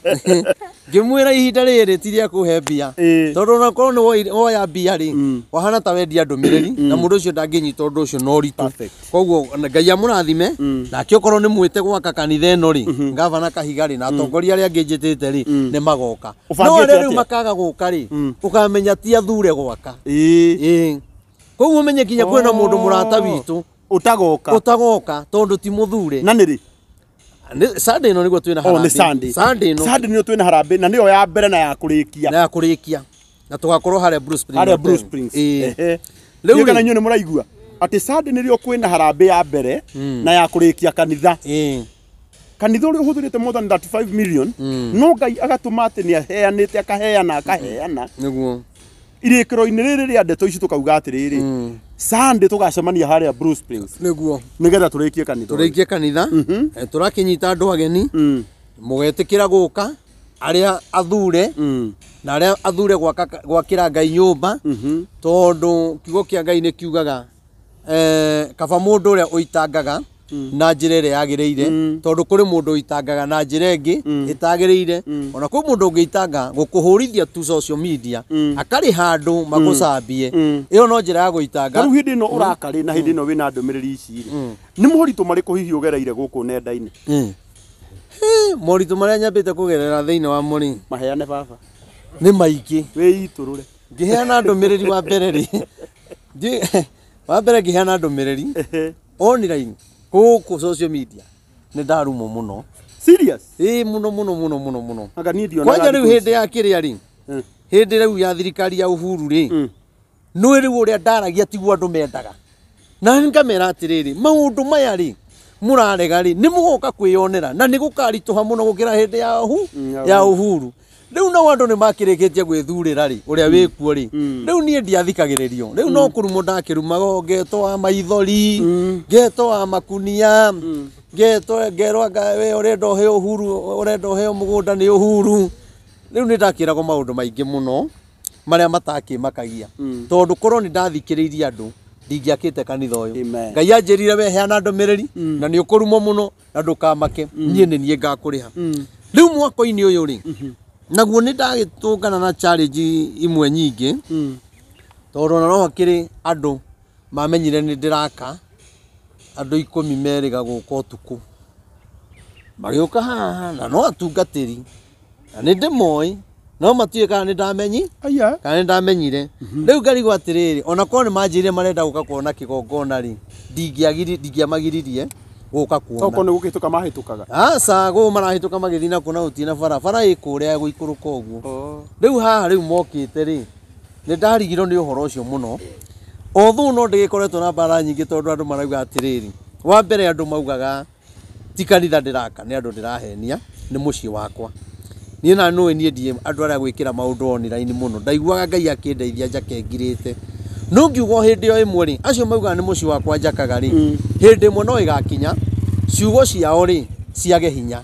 Ngĩmwĩra ihinda rĩrĩ ti rĩa kũhe mbia. Tondũ ona korwo nĩ woya mbia rĩ, wahana ta wendia ndũmĩrĩri, na mũndũ ũcio ndangĩnyita ũndũ ũcio na ũritũ. Koguo Ngai amũrathime, nake okorwo nĩ mwĩte gwaka kanitha ĩno rĩ, gavana Kahiga rĩ, na atongoria arĩa angĩ njĩtĩte rĩ, nĩ magoka. No arĩa rĩu makaga gũka rĩ, ũkamenya ti athure gwaka. Ĩĩ. Koguo ũmenye kinya kwĩna mũndũ mũrata witũ ũtagoka. Ũtagoka tondũ ti mũthure. Na nĩ rĩ? Sunday ĩno nĩguo twĩna harambee. Nĩ Sunday. Sunday ĩno. Sunday nĩyo twĩna harambee, na nĩyo ya mbere na ya kũrĩkia. Na ya kũrĩkia. Na tũgakorwo harĩa Blue Springs. Harĩa Blue Springs. Rĩu kana inyuĩ nĩ mũraigua atĩ Sunday nĩrĩo kwĩna harambee ya mbere na ya kũrĩkia kanitha. Kanitha ũrĩa ũhũthĩrĩte more than 35 million, no Ngai agatũma atĩ nĩ aheanĩte, akaheana, akaheana. Nĩguo. Irĩkĩro-inĩ rĩrĩ rĩa ndeto ici tũkauga atĩrĩrĩ, Sunday tũgacemania harĩa Blue Springs. Nĩguo. Nĩgetha tũrĩkie kanitha. Tũrĩkie kanitha. Tũrakĩnyita andũ ageni. Mũgetĩkĩra gũka arĩa athure, na arĩa athure gwakĩra Ngai nyũmba, tondũ kiugo kĩa Ngai nĩ kiugaga kaba mũndũ ũrĩa ũitangaga na njĩra ĩrĩa yagĩrĩire, tondũ kũrĩ mũndũ ũitangaga na njĩra ĩngĩ ĩtagĩrĩire. Ona kwĩ mũndũ ũngĩitanga gũkũhũrithia tu social media, akarĩha andũ magũcambie, ĩyo no njĩra ya gũitanga. Rĩu hĩndĩ ĩno ũrakarĩ na hĩndĩ ĩno wĩna ndũmĩrĩri ici rĩ, nĩ moritũ marĩkũ hihi ũgereire gũkũ nenda-inĩ? Moritũ marĩa nyambĩte kũgerera thĩinĩ wa mũrĩ maheane baba nĩ maingĩ. Wĩitũrũre. Ngĩheana ndũmĩrĩri wa mbere rĩ, wa mbere ngĩheana ndũmĩrĩri online gũkũ social media nĩ ndarumwo mũno. Serious? Ĩĩ, mũno mũno mũno mũno mũno. Anga niĩ ndionaga Kwanja rĩu thikũ ici. hĩndĩ ya kĩrĩa rĩ, hĩndĩ rĩu ya thirikari ya Uhuru rĩ, nĩ rĩu ũrĩa ndaragia tiguo andũ mendaga. Na ngamera atĩrĩrĩ, maũndũ maya rĩ mũrarega rĩ, nĩ mũgoka kwĩyonera na nĩ gũkaritũha mũno gũkĩra hĩndĩ ya Uhuru. Rĩu nao andũ nĩ makĩrĩkĩtie gwĩthurĩra rĩ, ũrĩa wĩkuo rĩ. Rĩu niĩ ndiathikagĩrĩrio. Rĩu no kũrumwo ndakĩrumago, ngetwo wa maithori, ngetwo wa makunia, ngetwo ngerwo anga we ũrenda ũheo Uhuru, ũrenda ũheo mũgũnda nĩ Uhuru. Rĩu nĩ ndakĩragwo maũndũ maingĩ mũno marĩa matakĩmakagia. Tondũ korwo nĩ ndathikĩrĩirie andũ, ndingĩakĩte kanitha ũyũ. Ngai anjĩrire we heana ndũmĩrĩri, na nĩ ũkũrumwo mũno na ndũkamake, niĩ nĩ niĩ ngakũrĩha. Rĩu mwaka-inĩ ũyũ rĩ, naguo nĩ ndagĩtũngana na challenge imwe nyingĩ, tondũ ona no hakĩrĩ andũ mamenyire nĩ ndĩraka, andũ 10 merĩga gũka ũtukũ. Magĩũka haha na no atungatĩri, na nĩ ndĩmoĩ, no matiũĩ kana nĩ ndamenyi, kana nĩ ndamenyire. Rĩu ngarigwo atĩrĩrĩ, ona korwo nĩ manjĩrire marenda gũka kuona kĩgongona rĩ, ndingĩamagiririe gũka kuona. Tokorwo nĩ gũkĩhĩtũka mahĩtũkaga. Aca, gũkũ marahĩtũka magĩthiĩ na kuona gũtirĩ na bara, bara ĩ kũrĩa ya gũikũrũka ũguo. Rĩu haha rĩu mokĩte rĩ, nĩ ndarigirwo nĩ ũhoro ũcio mũno. Although no ndĩgĩkoretwo na mbara nyingĩ tondũ andũ marauga atĩrĩrĩ, wa mbere andũ maugaga ti kanitha ndĩraka, nĩ andũ ndĩrahenia, nĩ mũciĩ wakwa. Niĩ na nũĩ niĩ ndiĩ andũ arĩa gwĩkĩra maũndũ online mũno, ndaiguaga Ngai akĩndeithia njake ngirĩte. No ngiuga o hĩndĩ o ĩmwe rĩ, acio maugaga nĩ mũciĩ wakwa njakaga rĩ, hĩndĩ ĩmwe no ĩgakinya ciugo ciao rĩ ciage hinya.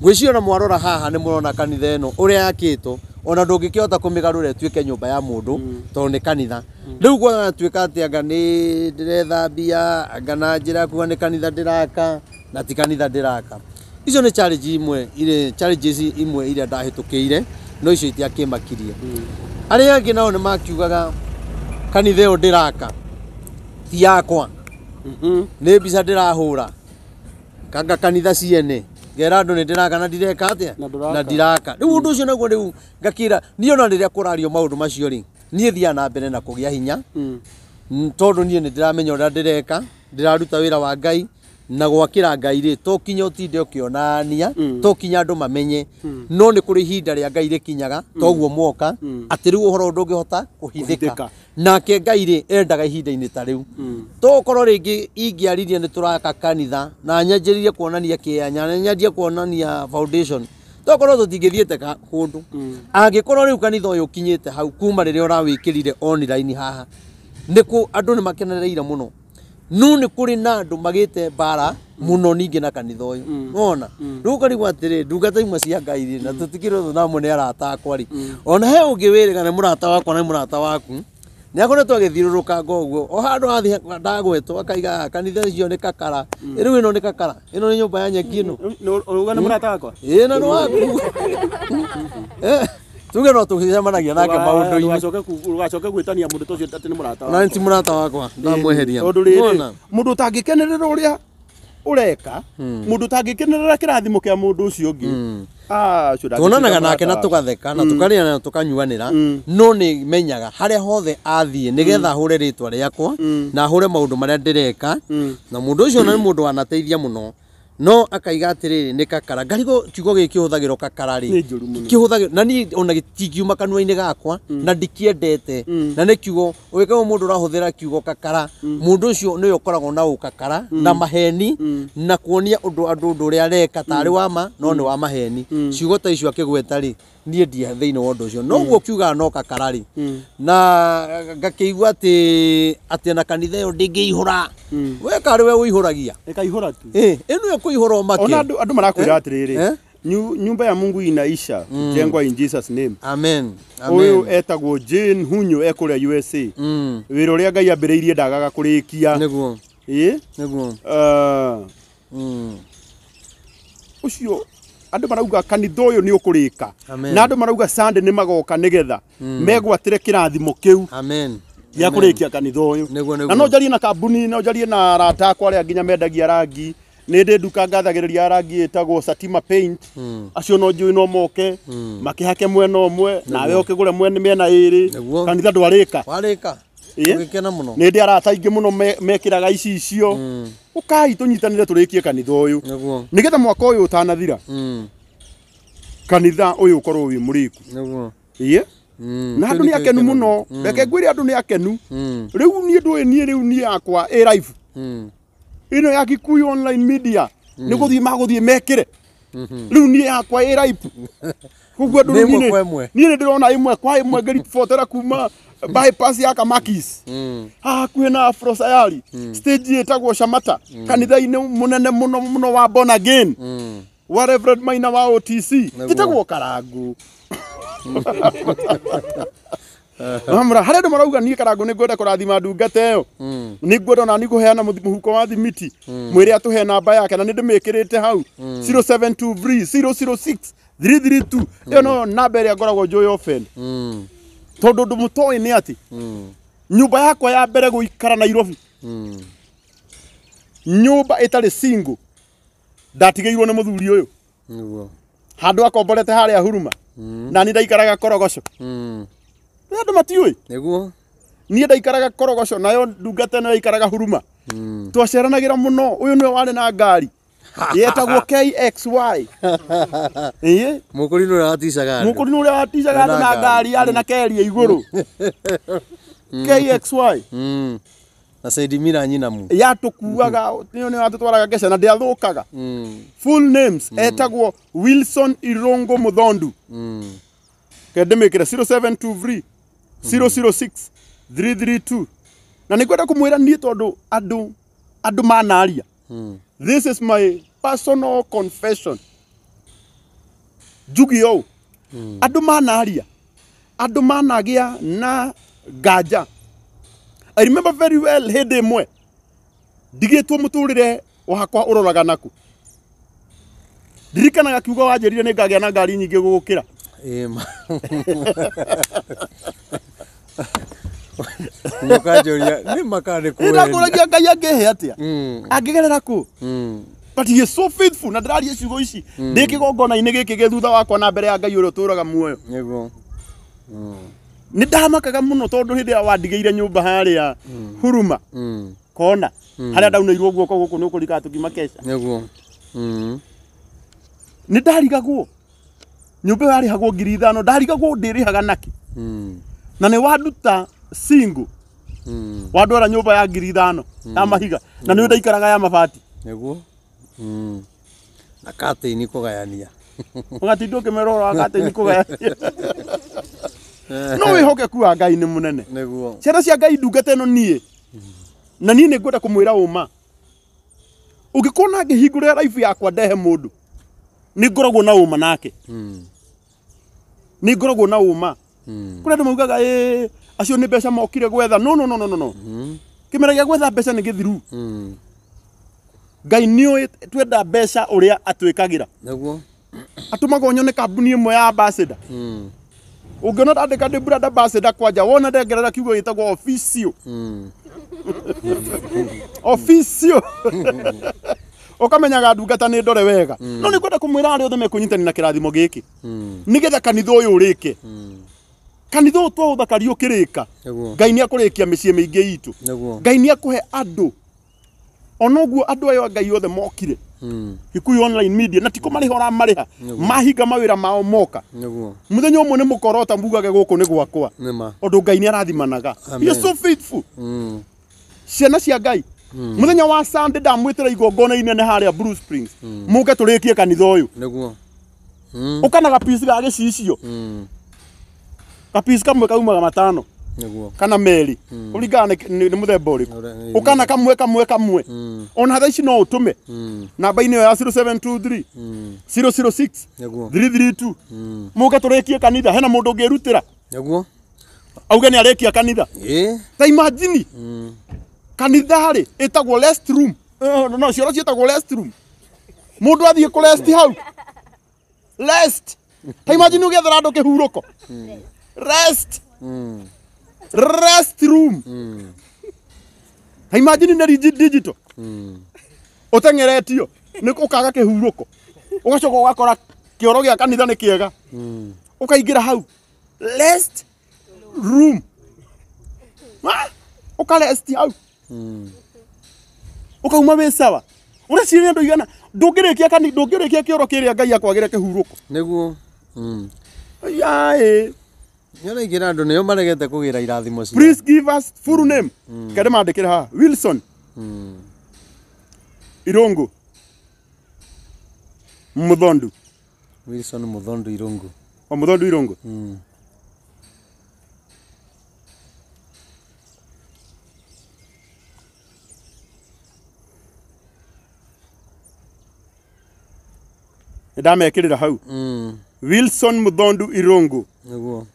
Ngwĩciria ona mwarora haha nĩ mũrona kanitha ĩno ũrĩa yakĩtwo, Ona ndũngĩkĩhota kũmĩgarũra ĩtuĩke nyũmba ya mũndũ tondũ nĩ kanitha. Rĩu gwatuĩka atĩ anga nĩ ndĩrethambia, anga na njĩra ya kuga nĩ kanitha ndĩraka na ti kanitha ndĩraka. Icio nĩ challenge imwe irĩ challenges imwe iria ndahĩtũkĩire, no icio itiakĩmakirie. Arĩa angĩ nao nĩ makiugaga kanitha ĩyo ndĩraka ti yakwa, nĩ mbica ndĩrahũra, kanga kanitha ciene ngera andũ nĩ ndĩraka na ndireka atĩa Na ndũraka. Na ndiraka. Rĩu ũndũ ũcio naguo rĩu ngakĩra niĩ ona rĩrĩa kũrario maũndũ macio rĩ, niĩ thiaga na mbere na kũgĩa hinya, tondũ niĩ nĩ ndĩramenya ũrĩa ndĩreka, ndĩraruta wĩra wa Ngai na gwakĩra Ngai rĩ, to kinya ũtinde ũkĩonania, to kinya andũ mamenye, no nĩ kũrĩ ihinda rĩa Ngai rĩkinyaga toguo mwoka atĩ rĩu ũhoro ndũngĩhota kũhithĩka. Kũhithĩka. Nake Ngai rĩ endaga ihinda-inĩ ta rĩu tokorwo rĩngĩ ingĩaririe nĩ tũraka kanitha na nyanjĩrĩrie kuonania kĩanya na nyanjie kuonania foundation, tokorwo tũtingĩthiĩte kũndũ. Angĩkorwo rĩu kanitha ũyũ ũkinyĩte hau kuma rĩrĩa ũrawĩkĩrire online haha, nĩ andũ nĩ makenereire mũno, no nĩ kũrĩ na andũ magĩte mbara mũno ningĩ na kanitha ũyũ nona rĩu ũkarigwo atĩrĩ, ndungata imwe cia Ngai rĩ, na tũtikĩrĩ namo nĩ arata akwa rĩ, ona he ũngĩ wĩrĩga nĩ mũrata wakwa na nĩ mũrata waku, nĩ akoretwo agĩthiũrũrũkanga ũguo o handũ athiĩ ndagwetwo akaiga, "Ah, kanitha icio nĩ kakara, rĩu ĩno nĩ kakara, ĩno nĩ nyũmba ya nyeki ĩno." Ũruga nĩ mũrata wakwa? Ĩĩ, na nĩ waku. Tuge no tũcemanagia nake maũndũ-inĩ. Ndũgacoke gwĩtania mũndũ ta ũcio atĩ nĩ mũrata Na ti mũrata wakwa, ndamweheria. Tondũ rĩrĩ, Wona? Mũndũ ũtangĩkenerera ũrĩa ũreka, mũndũ ũtangĩkenerera kĩrathimo kĩa mũndũ ũcio ũngĩ. Ah, ũcio ndangĩtuĩka Tuonanaga nake na mũrata wakwa. Tũgatheka na tũkarĩa na tũkanyuanĩra, no nĩ menyaga harĩa hothe athiĩ nĩgetha ahũre rĩtwa rĩakwa na ahũre maũndũ marĩa ndĩreka, na mũndũ ũcio na nĩ mũndũ wanateithia mũno, no akaiga atĩrĩrĩ, nĩ kakara. Ngarigwo kiugo gĩkĩ kĩhũthagĩrwo kakara rĩ, Nĩ njũru mũno. Kĩhũthagĩrwo na niĩ ona gĩtingiuma kanua-inĩ gakwa na ndikĩendete, na nĩ kiugo ũgĩkorwo mũndũ ũrahũthĩra kiugo kakara, mũndũ ũcio nĩwe ũkoragwo na ũkakara na maheni na kuonia ũndũ andũ ũndũ ũrĩa areka tarĩ wa ma no nĩ wa maheni. Ciugo ta icio akĩgweta rĩ, niĩ ndia thĩinĩ wa ũndũ ũcio, noguo kiugaga no kakara rĩ, na ngakĩigua atĩ ona kanitha ĩyo ndĩngĩihũra, we karĩ we ũihũragia. Ĩkaihũra tu. Ĩ, ĩno ĩkũihũra ũmake. Ona andũ marakwĩra atĩrĩrĩ, Eh? Nyumba ya Mungu inaisha kujengwa in Jesus name." Amen. Ũyũ Amen. etagwo Jane Hunyo, ekũrĩa USA. Wĩra ũrĩa Ngai ambĩrĩirie ndagaga kũrĩkia. Nĩguo. Ĩ. Nĩguo. Ũcio andũ marauga kanitha ũyũ nĩ ũkũrĩka. Amen. Na andũ marauga Sunday nĩ magoka nĩgetha megwatĩre kĩrathimo kĩu Amen. gĩa kũrĩkia kanitha ũyũ. Nĩguo. Na no njarie na kambuni, no njarie na arata akwa arĩa nginya mendagia rangi. Nĩ ndĩ nduka ngathagĩrĩria rangi ĩtagwo Satima Paint. Acio no njũĩ no moke makĩhake mwena ũmwe nawe ũkĩgũre mwena mĩena ĩrĩ. Kanitha ndwarĩka. Warĩka. Ĩ? Ũgĩkena mũno. Nĩ ndĩ arata aingĩ mũno mekĩraga icicio. Ũkai tũnyitanĩre tũrĩkie kanitha ũyũ nĩgetha mwaka ũyũ ũtanathira kanitha ũyũ ũkorwo wĩ mũrĩku. Ĩ. Na andũ nĩ akenu mũno, reke ngwĩre andũ nĩ akenu. Rĩu niĩ ndũĩ, niĩ rĩu niĩ yakwa ĩ live ĩno ya Kikuyu Online Media nĩ gũthiĩ magũthiĩ mekĩre, rĩu niĩ yakwa ĩ live koguo andũ Nĩ rĩu ĩmwe niĩ kwa ĩmwe. Niĩ nĩ ndĩrona ĩmwe kwa ĩmwe ngĩribotera kuma bypass ya Kamakis haha hakuhĩ na Afro Sayari, stage ĩtagwo Shamata, kanitha-inĩ mũnene mũno mũno wa Born Again wa Reverend Maina wa OTC. Njĩtagwo Karangu. Amra harĩa andũ marauga niĩ Karangu nĩ ngwenda kũrathima ndungata ĩyo, nĩ ngwenda ona niĩ kũheana mũhuko wa thimiti, mwĩre atũhe namba yake na nĩ ndĩmĩkĩrĩte hau, 0723 006 332. Ĩyo no namba ĩrĩa ngoragwo njũĩ often, tondũ ũndũ mũtoĩ nĩ atĩ nyũmba yakwa ya mbere gũikara Nairobi, nyũmba ĩtarĩ single, ndatigĩirwo nĩ mũthuri ũyũ handũ akomborete harĩa Huruma, na niĩ ndaikaraga Korogoco. Nĩ andũ matiũĩ. Niĩ ndaikaraga Korogoco nayo ndungata ĩno yaikaraga Huruma. Twaceranagĩra mũno. Ũyũ nĩwe warĩ na ngari yetagwo KXY. Ĩĩ. Mũkũrinũ ũrĩa waticaga andũ. Mũkũrinũ ũrĩa waticaga andũ na ngari yarĩ na keria igũrũ, KXY. Na Saidimira nyinamu. Yatũkuaga, nĩyo nĩyo yatũtwaraga ngeca na ndĩathũkaga. Full names etagwo Wilson Irongo Muthondu. Kendemĩkĩre 0723 006 332. Na nĩ ngwenda kũmwĩra niĩ, tondũ andũ manaria, this is my personal confession, njuge ũũ, andũ manaria. Andũ managĩa na nganja. I remember very well hĩndĩ ĩmwe ndigĩtwo mũtũrĩre wakwa ũroraga naku. Ndirikanaga kiugo wanjĩrire nĩ ngagĩa na ngari nyingĩ gũgũkĩra. Mũkanjũria nĩ makana nĩ kũhenia. Ndakũragia Ngai angĩhe atĩa? Angĩgerera kũ? But he is so faithful na ndĩraria ciugo ici ndĩ kĩgongona-inĩ gĩkĩ gĩ thutha wakwa na mbere ya Ngai ũrĩa ũtũũraga muoyo. Nĩguo. Nĩ ndamakaga mũno tondũ hĩndĩ ĩrĩa wandigĩire nyũmba harĩa Huruma kona harĩa ndaunĩirwo guoko gũkũ nĩ ũkũrikaga tũkiuma keca. Nĩguo. Nĩ ndarigagwo nyũmba ĩyo yarĩhagwo 5,000 ndarigagwo ndĩrĩhaga nakĩ. Na nĩ wanduta single wandwara nyũmba ya 5,000 ya mahiga na nĩ ndaikaraga ya mabati. Nĩguo. Na katĩini kũgayania. Ũgatinda ũkĩmera ũhoro wa katĩini kũgayania. No wĩhokeku wa Ngai nĩ mũnene. Nĩguo. Ciana cia Ngai ndungata ĩno niĩ na niĩ nĩ ngwenda kũmwĩra ũma. Ũngĩkorwo na ngĩhingũrĩra life yakwa ndehe mũndũ nĩ ngoragwo na ũma nake. Nĩ ngoragwo na ũma. Kũrĩ andũ maugaga ĩ acio nĩ mbeca mokire gwetha. No no no no no. Kĩmera gĩa gwetha mbeca nĩ gĩthiru. Ngai nĩoĩ twenda mbeca ũrĩa atwĩkagĩra. Nĩguo. Atũmaga nyone kambuni ĩmwe ya ambassador. Ũngĩona ndandĩka ndĩ brand ambassador kwanja wona ndengerera kiugo gĩtagwo officio. Officio. Ũkamenyaga ndungata nĩ ndore wega. No nĩ ngwenda kũmwĩra arĩa othe mekũnyitanĩra na kĩrathimo gĩkĩ. Nĩgetha kanitha ũyũ ũrĩke. Kanitha ũyũ twaũthakaria ũkĩrĩka. Ngai nĩ akũrĩkia mĩciĩ mĩingĩ itũ. Ngai nĩ akũhe andũ. Onoguo andũ ayo a Ngai othe mokire. Gikuyu online media na tiko marĩha ũramarĩha. Mahinga mawĩra mao moka. Mũthenya ũmwe nĩ mũkorota mugage gũkũ nĩ gwakwa. Ũndũ Ngai nĩ arathimanaga. He is so faithful. Ciana cia Ngai. Mũthenya wa Sunday ndamwĩtĩra igongona inene harĩa Blue Springs. Mũke tũrĩkie kanitha ũyũ. Nĩguo. Ũkana gapici ga gĩcicio. Gapici kamwe kaumaga 5. Nĩguo. Kana 2. Kũringana nĩ mũthemba ũrĩkũ. Ũkana kamwe kamwe kamwe. Ona thaa ici no ũtũme. Namba-inĩ ĩyo ya 0723 006 332. Mũke tũrĩkie kanitha. Hena mũndũ ũngĩrutĩra. Nĩguo. Auge nĩ arĩkia kanitha. Ta imagine. Kanitha rĩ ĩtagwo rest room. No cioro ciĩtagwo rest room. Mũndũ athiĩ kũ rest hau. Rest. Ta imagine ũgĩethera andũ kĩhurũko. Rest. Rest room. Ta imagine nĩ digital. Ũteng'eretio nĩ ũkaga kĩhurũko. Ũgacoka ũgakora kĩoro gĩa kanitha nĩ kĩega. Ũkaingĩra hau. Rest room. Ũka rest hau. Ũkauma wĩ sawa. Ũreciria andũ igana ndũngĩrĩkia kanitha ndũngĩrĩkia kĩoro kĩrĩa Ngai akwagĩre kĩhurũko. Nĩguo. Yaĩ. Nĩũraingĩra andũ nĩo maregete kũgĩra irathimo ciao. Please give us full name. Kende mandĩkĩre haha. Wilson. Irungu. Muthondu. Wilson Muthondu Irungu. O Muthondu Irungu. Ndamekĩrĩra hau. Wilson Muthondu Irungu. Nĩguo.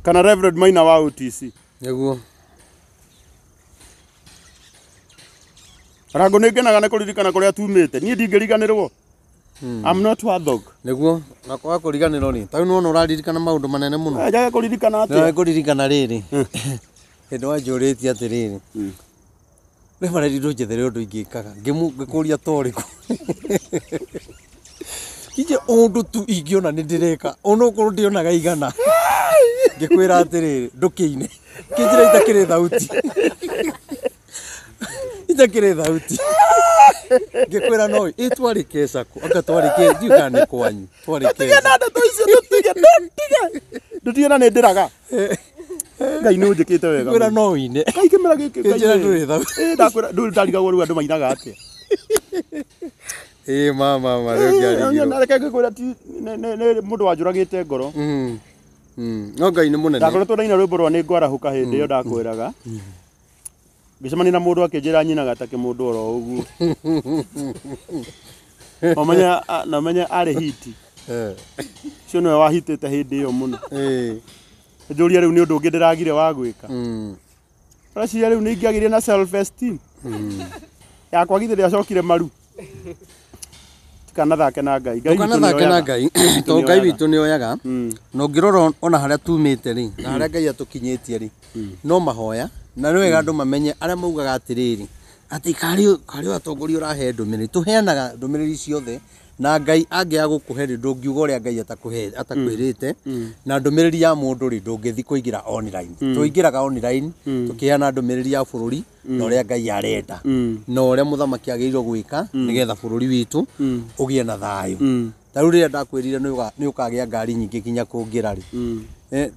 Kana Reverend Maina wa OTC. Nĩguo. Rango nĩ ngenaga nĩ kũririkana kũrĩa tumĩte. Niĩ ndingĩriganĩrwo. I'm not a dog. Nĩguo. Na kwaga kũriganĩrwo rĩ, ta rĩu nĩwona ũraririkana maũndũ manene mũno. Njage kũririkana atĩa? Nĩ kũririkana rĩrĩ. Hĩndĩ wanjũrĩtie atĩrĩrĩ. Reverend ndũnjethere ũndũ ingĩkaga. Ngĩkũria ta ũrĩkũ. Kinje ũndũ tu ingĩona nĩ ndĩreka. Onokorwo ndionaga igana. Ngĩkwĩra atĩrĩrĩ, ndũkĩine. Kĩnjĩra itakĩrĩ thauti. Itakĩrĩ thauti. Ngĩkwĩra no, ĩ twarĩ keca kũ? Anga twarĩ ke, ndiũĩ kana nĩ kwanyu. Twarĩ Tũtige keca. na ndeto icio, tũtige, ndũtige. Ndũtige na nĩ ndĩraga. Ngai nĩ ũnjĩkĩte wega. Ngĩkwĩra no ũine. Ngai kĩmera gĩkĩ. Kĩnjĩra ndũrĩ thauti. Ĩ ndakwĩra ndũrĩ ndarigagwo rĩu andũ mainaga atĩa. Ĩ mama ma rĩu ngĩarigirwo. Reke ngĩkwĩra ti nĩ mũndũ wanjũragĩte ngoro. No Ngai nĩ mũnene. Ndakoretwo ndaina rwĩmbo rwa nĩ ngwarahũka hĩndĩ ĩyo ndakwĩraga. Ngĩcemania na mũndũ akĩnjĩra nyinaga ta kĩmũndũ oro ũguo. Omenya na menye arĩ hiti. Ũcio nĩwe wahitĩte hĩndĩ ĩyo mũno. Njũria rĩu nĩ ũndũ ũngĩ ndĩragire wa gwĩka. Ũreciria rĩu nĩ ingĩagĩire na self esteem. Yakwa githĩ ndĩacokire maru. Tikanathake na Ngai. Ngai witũ Ndũkanathake na nĩoyaga. Ngai tondũ Ngai witũ nĩ oyaga. Na ũngĩrora ona harĩa tumĩte rĩ na harĩa Ngai atũkinyĩtie rĩ, no mahoya. Na nĩ wega andũ mamenye arĩa maugaga atĩrĩrĩ, atĩ karĩ atongoria ũrahe ndũmĩrĩri. Tũheanaga ndũmĩrĩri ciothe na Ngai angĩaga gũkũhe rĩ, ndũngiuga ũrĩa Ngai atakwĩrĩte. Na ndũmĩrĩri ya mũndũ rĩ, ndũngĩthiĩ kũingĩra online. Tũingĩraga online tũkĩheana ndũmĩrĩri ya bũrũri na ũrĩa Ngai arenda na ũrĩa mũthamaki agĩrĩirwo gwĩka nĩgetha bũrũri witũ ũgĩe na thayũ. Ta rĩu rĩrĩa ndakwĩrire nĩ ũkagĩa ngari nyingĩ nginya kũngĩra rĩ,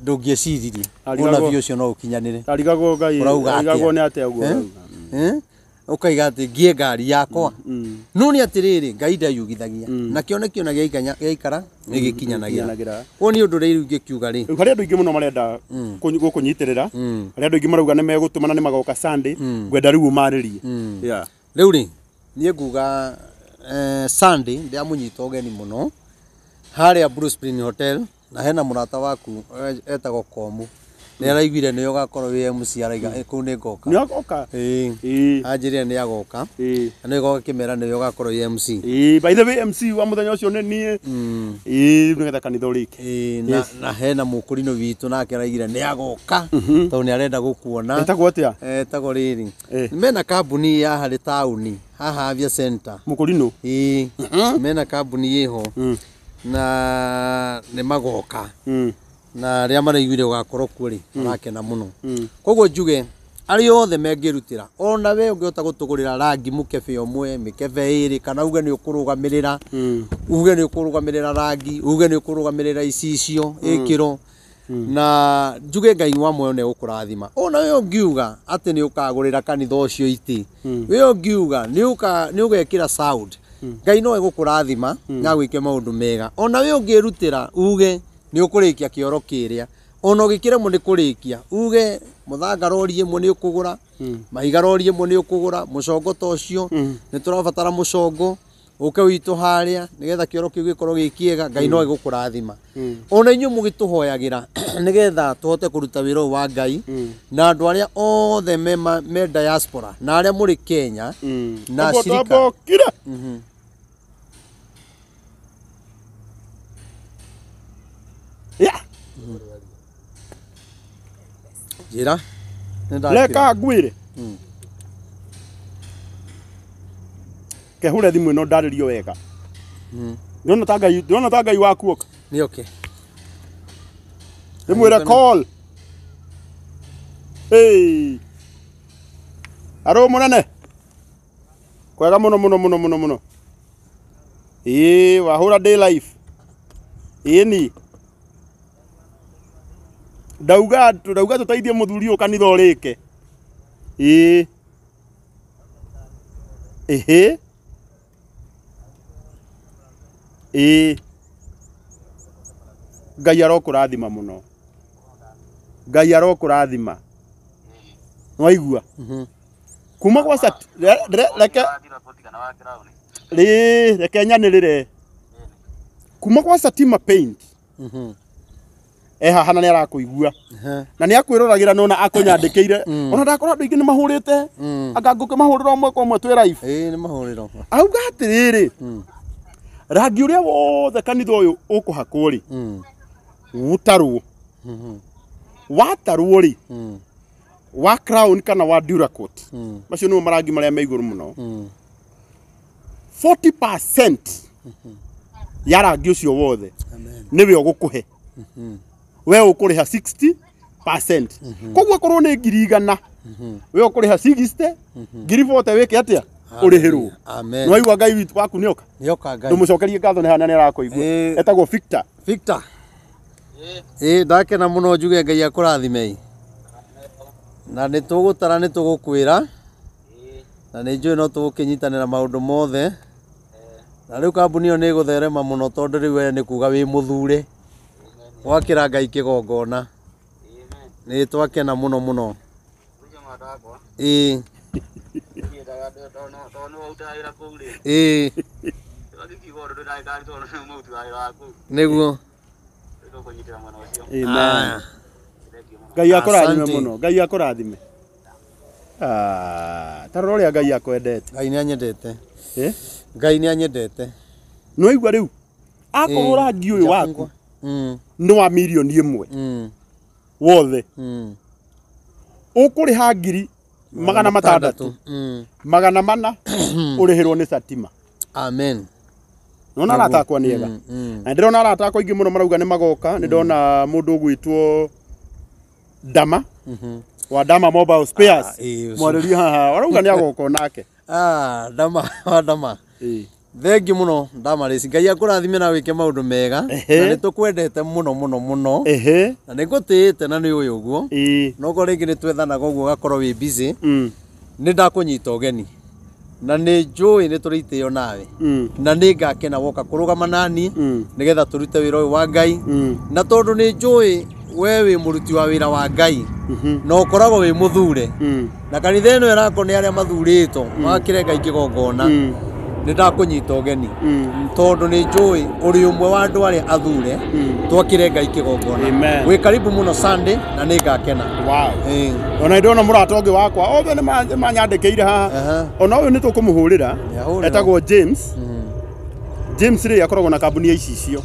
ndũngĩeciririe ũnabii ũcio no ũkinyanĩre. Arigagwo Ngai, Ũrauga atĩa? arigagwo nĩ atĩa ũguo ũrauga. Ũkaiga atĩ ngie ngari yakwa. No nĩ atĩrĩrĩ, Ngai ndeyugithagia na kĩoneki ona gĩaikara nĩ gĩkinyanagĩra. Koguo nĩ ũndũ rĩu ingĩkiuga rĩ, Rĩu harĩ andũ aingĩ mũno marenda gũkũnyitĩrĩra. Harĩ andũ aingĩ marauga nĩ megũtũmana nĩ magoka Sunday, ngwenda rĩu ũmarĩrie. Yeah. Rĩu rĩ, niĩ nguga Sunday ndĩramũnyita ũgeni mũno harĩa Blue Spring Hotel, na hena mũrata waku etagwo Komu. Nĩ araiguire nĩwe ũgakorwo wĩ MC, araiga kũu nĩ ngoka. Nĩ agoka? Ĩĩ. Ĩĩ. Anjĩrire nĩ agoka. Ĩĩ. Na nĩ goka kĩmera nĩwe ũgakorwo wĩ MC. Ĩĩ, by the way MC wa mũthenya ũcio nĩ niĩ. Ĩĩ, nĩgetha kanitha ũrĩke. Ĩĩ, na hena mũkũrinũ witũ nake araigire nĩ agoka tondũ nĩ arenda gũkuona. Etagwo atĩa? Etagwo rĩrĩ. Mena kambuni ya harĩ taũni haha Avia Center. Mũkũrinũ? Ĩĩ. Mena kambuni ĩho. Na nĩ magoka. Na arĩa maraiguire ũgakorwo kuo rĩ, marakena mũno. Koguo njuge arĩa othe mengĩrutĩra, ona we ũngĩhota gũtũgũrĩra rangi mũkebe ũmwe, mĩkebe ĩrĩ, kana uge nĩ ũkũrũgamĩrĩra, uge nĩ ũkũrũgamĩrĩra rangi, uge nĩ ũkũrũgamĩrĩra icicio ĩkĩro, na njuge Ngai wa muoyo nĩ egũkũrathima. Ona we ũngiuga atĩ nĩ ũkagũrĩra kanitha ũcio itĩ, we ũngiuga nĩ ũgekĩra sound, Ngai no egũkũrathima na agwĩke maũndũ mega. Ona we ũngĩrutĩra uge nĩ ũkũrĩkia kĩoro kĩrĩa, ona ũgĩkĩremwo nĩ kũrĩkia uge mũthanga rori ĩmwe nĩ ũkũgũra, mahiga rori ĩmwe nĩ ũkũgũra, mũcongo ta ũcio nĩ tũrabatara mũcongo ũke witũ harĩa nĩgetha kĩoro kĩu gĩkorwo gĩ kĩega. Ngai no egũkũrathima. Ona inyuĩ mũgĩtũhoyagĩra nĩgetha tũhote kũruta wĩra ũyũ wa Ngai, na andũ arĩa othe me diaspora na arĩa mũrĩ Kenya na cirika. Yeah. Njĩra. Reka ngwĩre. Kehure thimũ ĩno ndarĩrio wega. Ndĩrona ta Ngai waku oka. Nĩ oke. Ndĩmwĩre call. Hey. Aro mũnene. Kwega mũno mũno mũno mũno mũno. Ĩĩ wahũra day life. Ĩĩ ni. Ndauga tũteithie mũthuri ũyũ kanitha ũrĩke. Ĩĩ. Ĩhĩ. Ĩĩ. Ngai arokũrathima mũno. Ngai arokũrathima. Nĩwaigua? Kuma gwa reke rĩ reke nyanĩrĩre. Kuma gwa Satima Paint. Haha na nĩ arakũigua. Na nĩ akwĩroragĩra nona akũnyandĩkĩire. Ona ndakora andũ aingĩ nĩ mahũrĩte. Anga ngũkĩmahũrĩra ũmwe kwa ũmwe twĩ live. Ĩĩ nĩ mahũrĩro. Auga atĩrĩrĩ. Rangi ũrĩa wothe kanitha ũyũ ũkũhakwo rĩ, ũtarwo. Watarwo rĩ, wa Crown kana wa Duracoat. Macio nĩmo marangi marĩa me igũrũ mũno. 40% ya rangi ũcio wothe nĩwe ũgũkũhe. We ũkũrĩha 60%. Koguo korwo nĩ 100,000, we ũkũrĩha 60, 40,000 wĩke atĩa? Ũrĩhĩrwo. Amen. Nĩwaigua Ngai witũ waku nĩoka? Nĩoka Ngai. Ndũmũcokerie ngatho nĩ hana nĩ arakũigua. Etagwo Victor. Victor. Ĩĩ ndakena mũno njuge Ngai akũrathime. Na nĩ tũgũtara nĩ tũgũkwĩra. Na nĩ njũĩ no tũgũkĩnyitanĩra maũndũ mothe. Na rĩu kambuni ĩyo nĩ ĩgũtherema mũno tondũ rĩu we nĩ kuga wĩ mũthure. Gwakĩra Ngai kĩgongona. Nĩ twakena mũno mũno. Ĩĩ. Ĩĩ. Nĩguo. Amen. Ngai akũrathime mũno. Ngai akũrathime. Ta rora ũrĩa Ngai akwendete. Ngai nĩanyendete. Ngai nĩanyendete. Nĩwaigua rĩu akorwo rangi ũyũ waku nĩ wa mirioni 1 wothe ũkũrĩha 600,000 400 ũrĩhĩrwo nĩ Satima. Amen. Nona arata akwa nĩ ega. Na ndĩrona arata akwa aingĩ mũno marauga nĩ magoka. Nĩ ndona mũndũ ũgwĩtwo Dama wa Dama Mobile Spares. Mwarĩrie haha arauga nĩ agoka onake. Dama wa Dama. Thengi muno Damaris. Ngai akũrathime na wĩke maũndũ mega. Na nĩ tũkwendete mũno mũno mũno. Na nĩ ngũtĩĩte na nĩ ũyũ ũguo. No korwo rĩngĩ nĩ twethanaga ũguo ũgakorwo wĩ busy. Nĩ ndakũnyita ũgeni. Na nĩ njũĩ nĩ tũrĩ itĩo nawe. Na nĩ ngakena woka kũrũgama nani nĩgetha tũrute wĩra ũyũ wa Ngai. Na tondũ nĩ njũĩ we wĩ mũruti wa wĩra wa Ngai na ũkoragwo wĩ mũthure. Na kanitha ĩno ĩrakwo nĩ arĩa mathurĩtwo makĩre Ngai kĩgongona. Nĩ ndakũnyita ũgeni tondũ nĩ njũĩ ũrĩ ũmwe wa andũ arĩa athure twakĩre Ngai kĩgongona. Wĩ karibu mũno Sunday na nĩ ngakena. Wow. Ona ndona mũrata ũngĩ wakwa othe nĩ manyandĩkĩire haha. Ona ũyũ nĩ tũkũmũhũrĩra. Etagwo James. James rĩ akoragwo na kambuni ya icicio.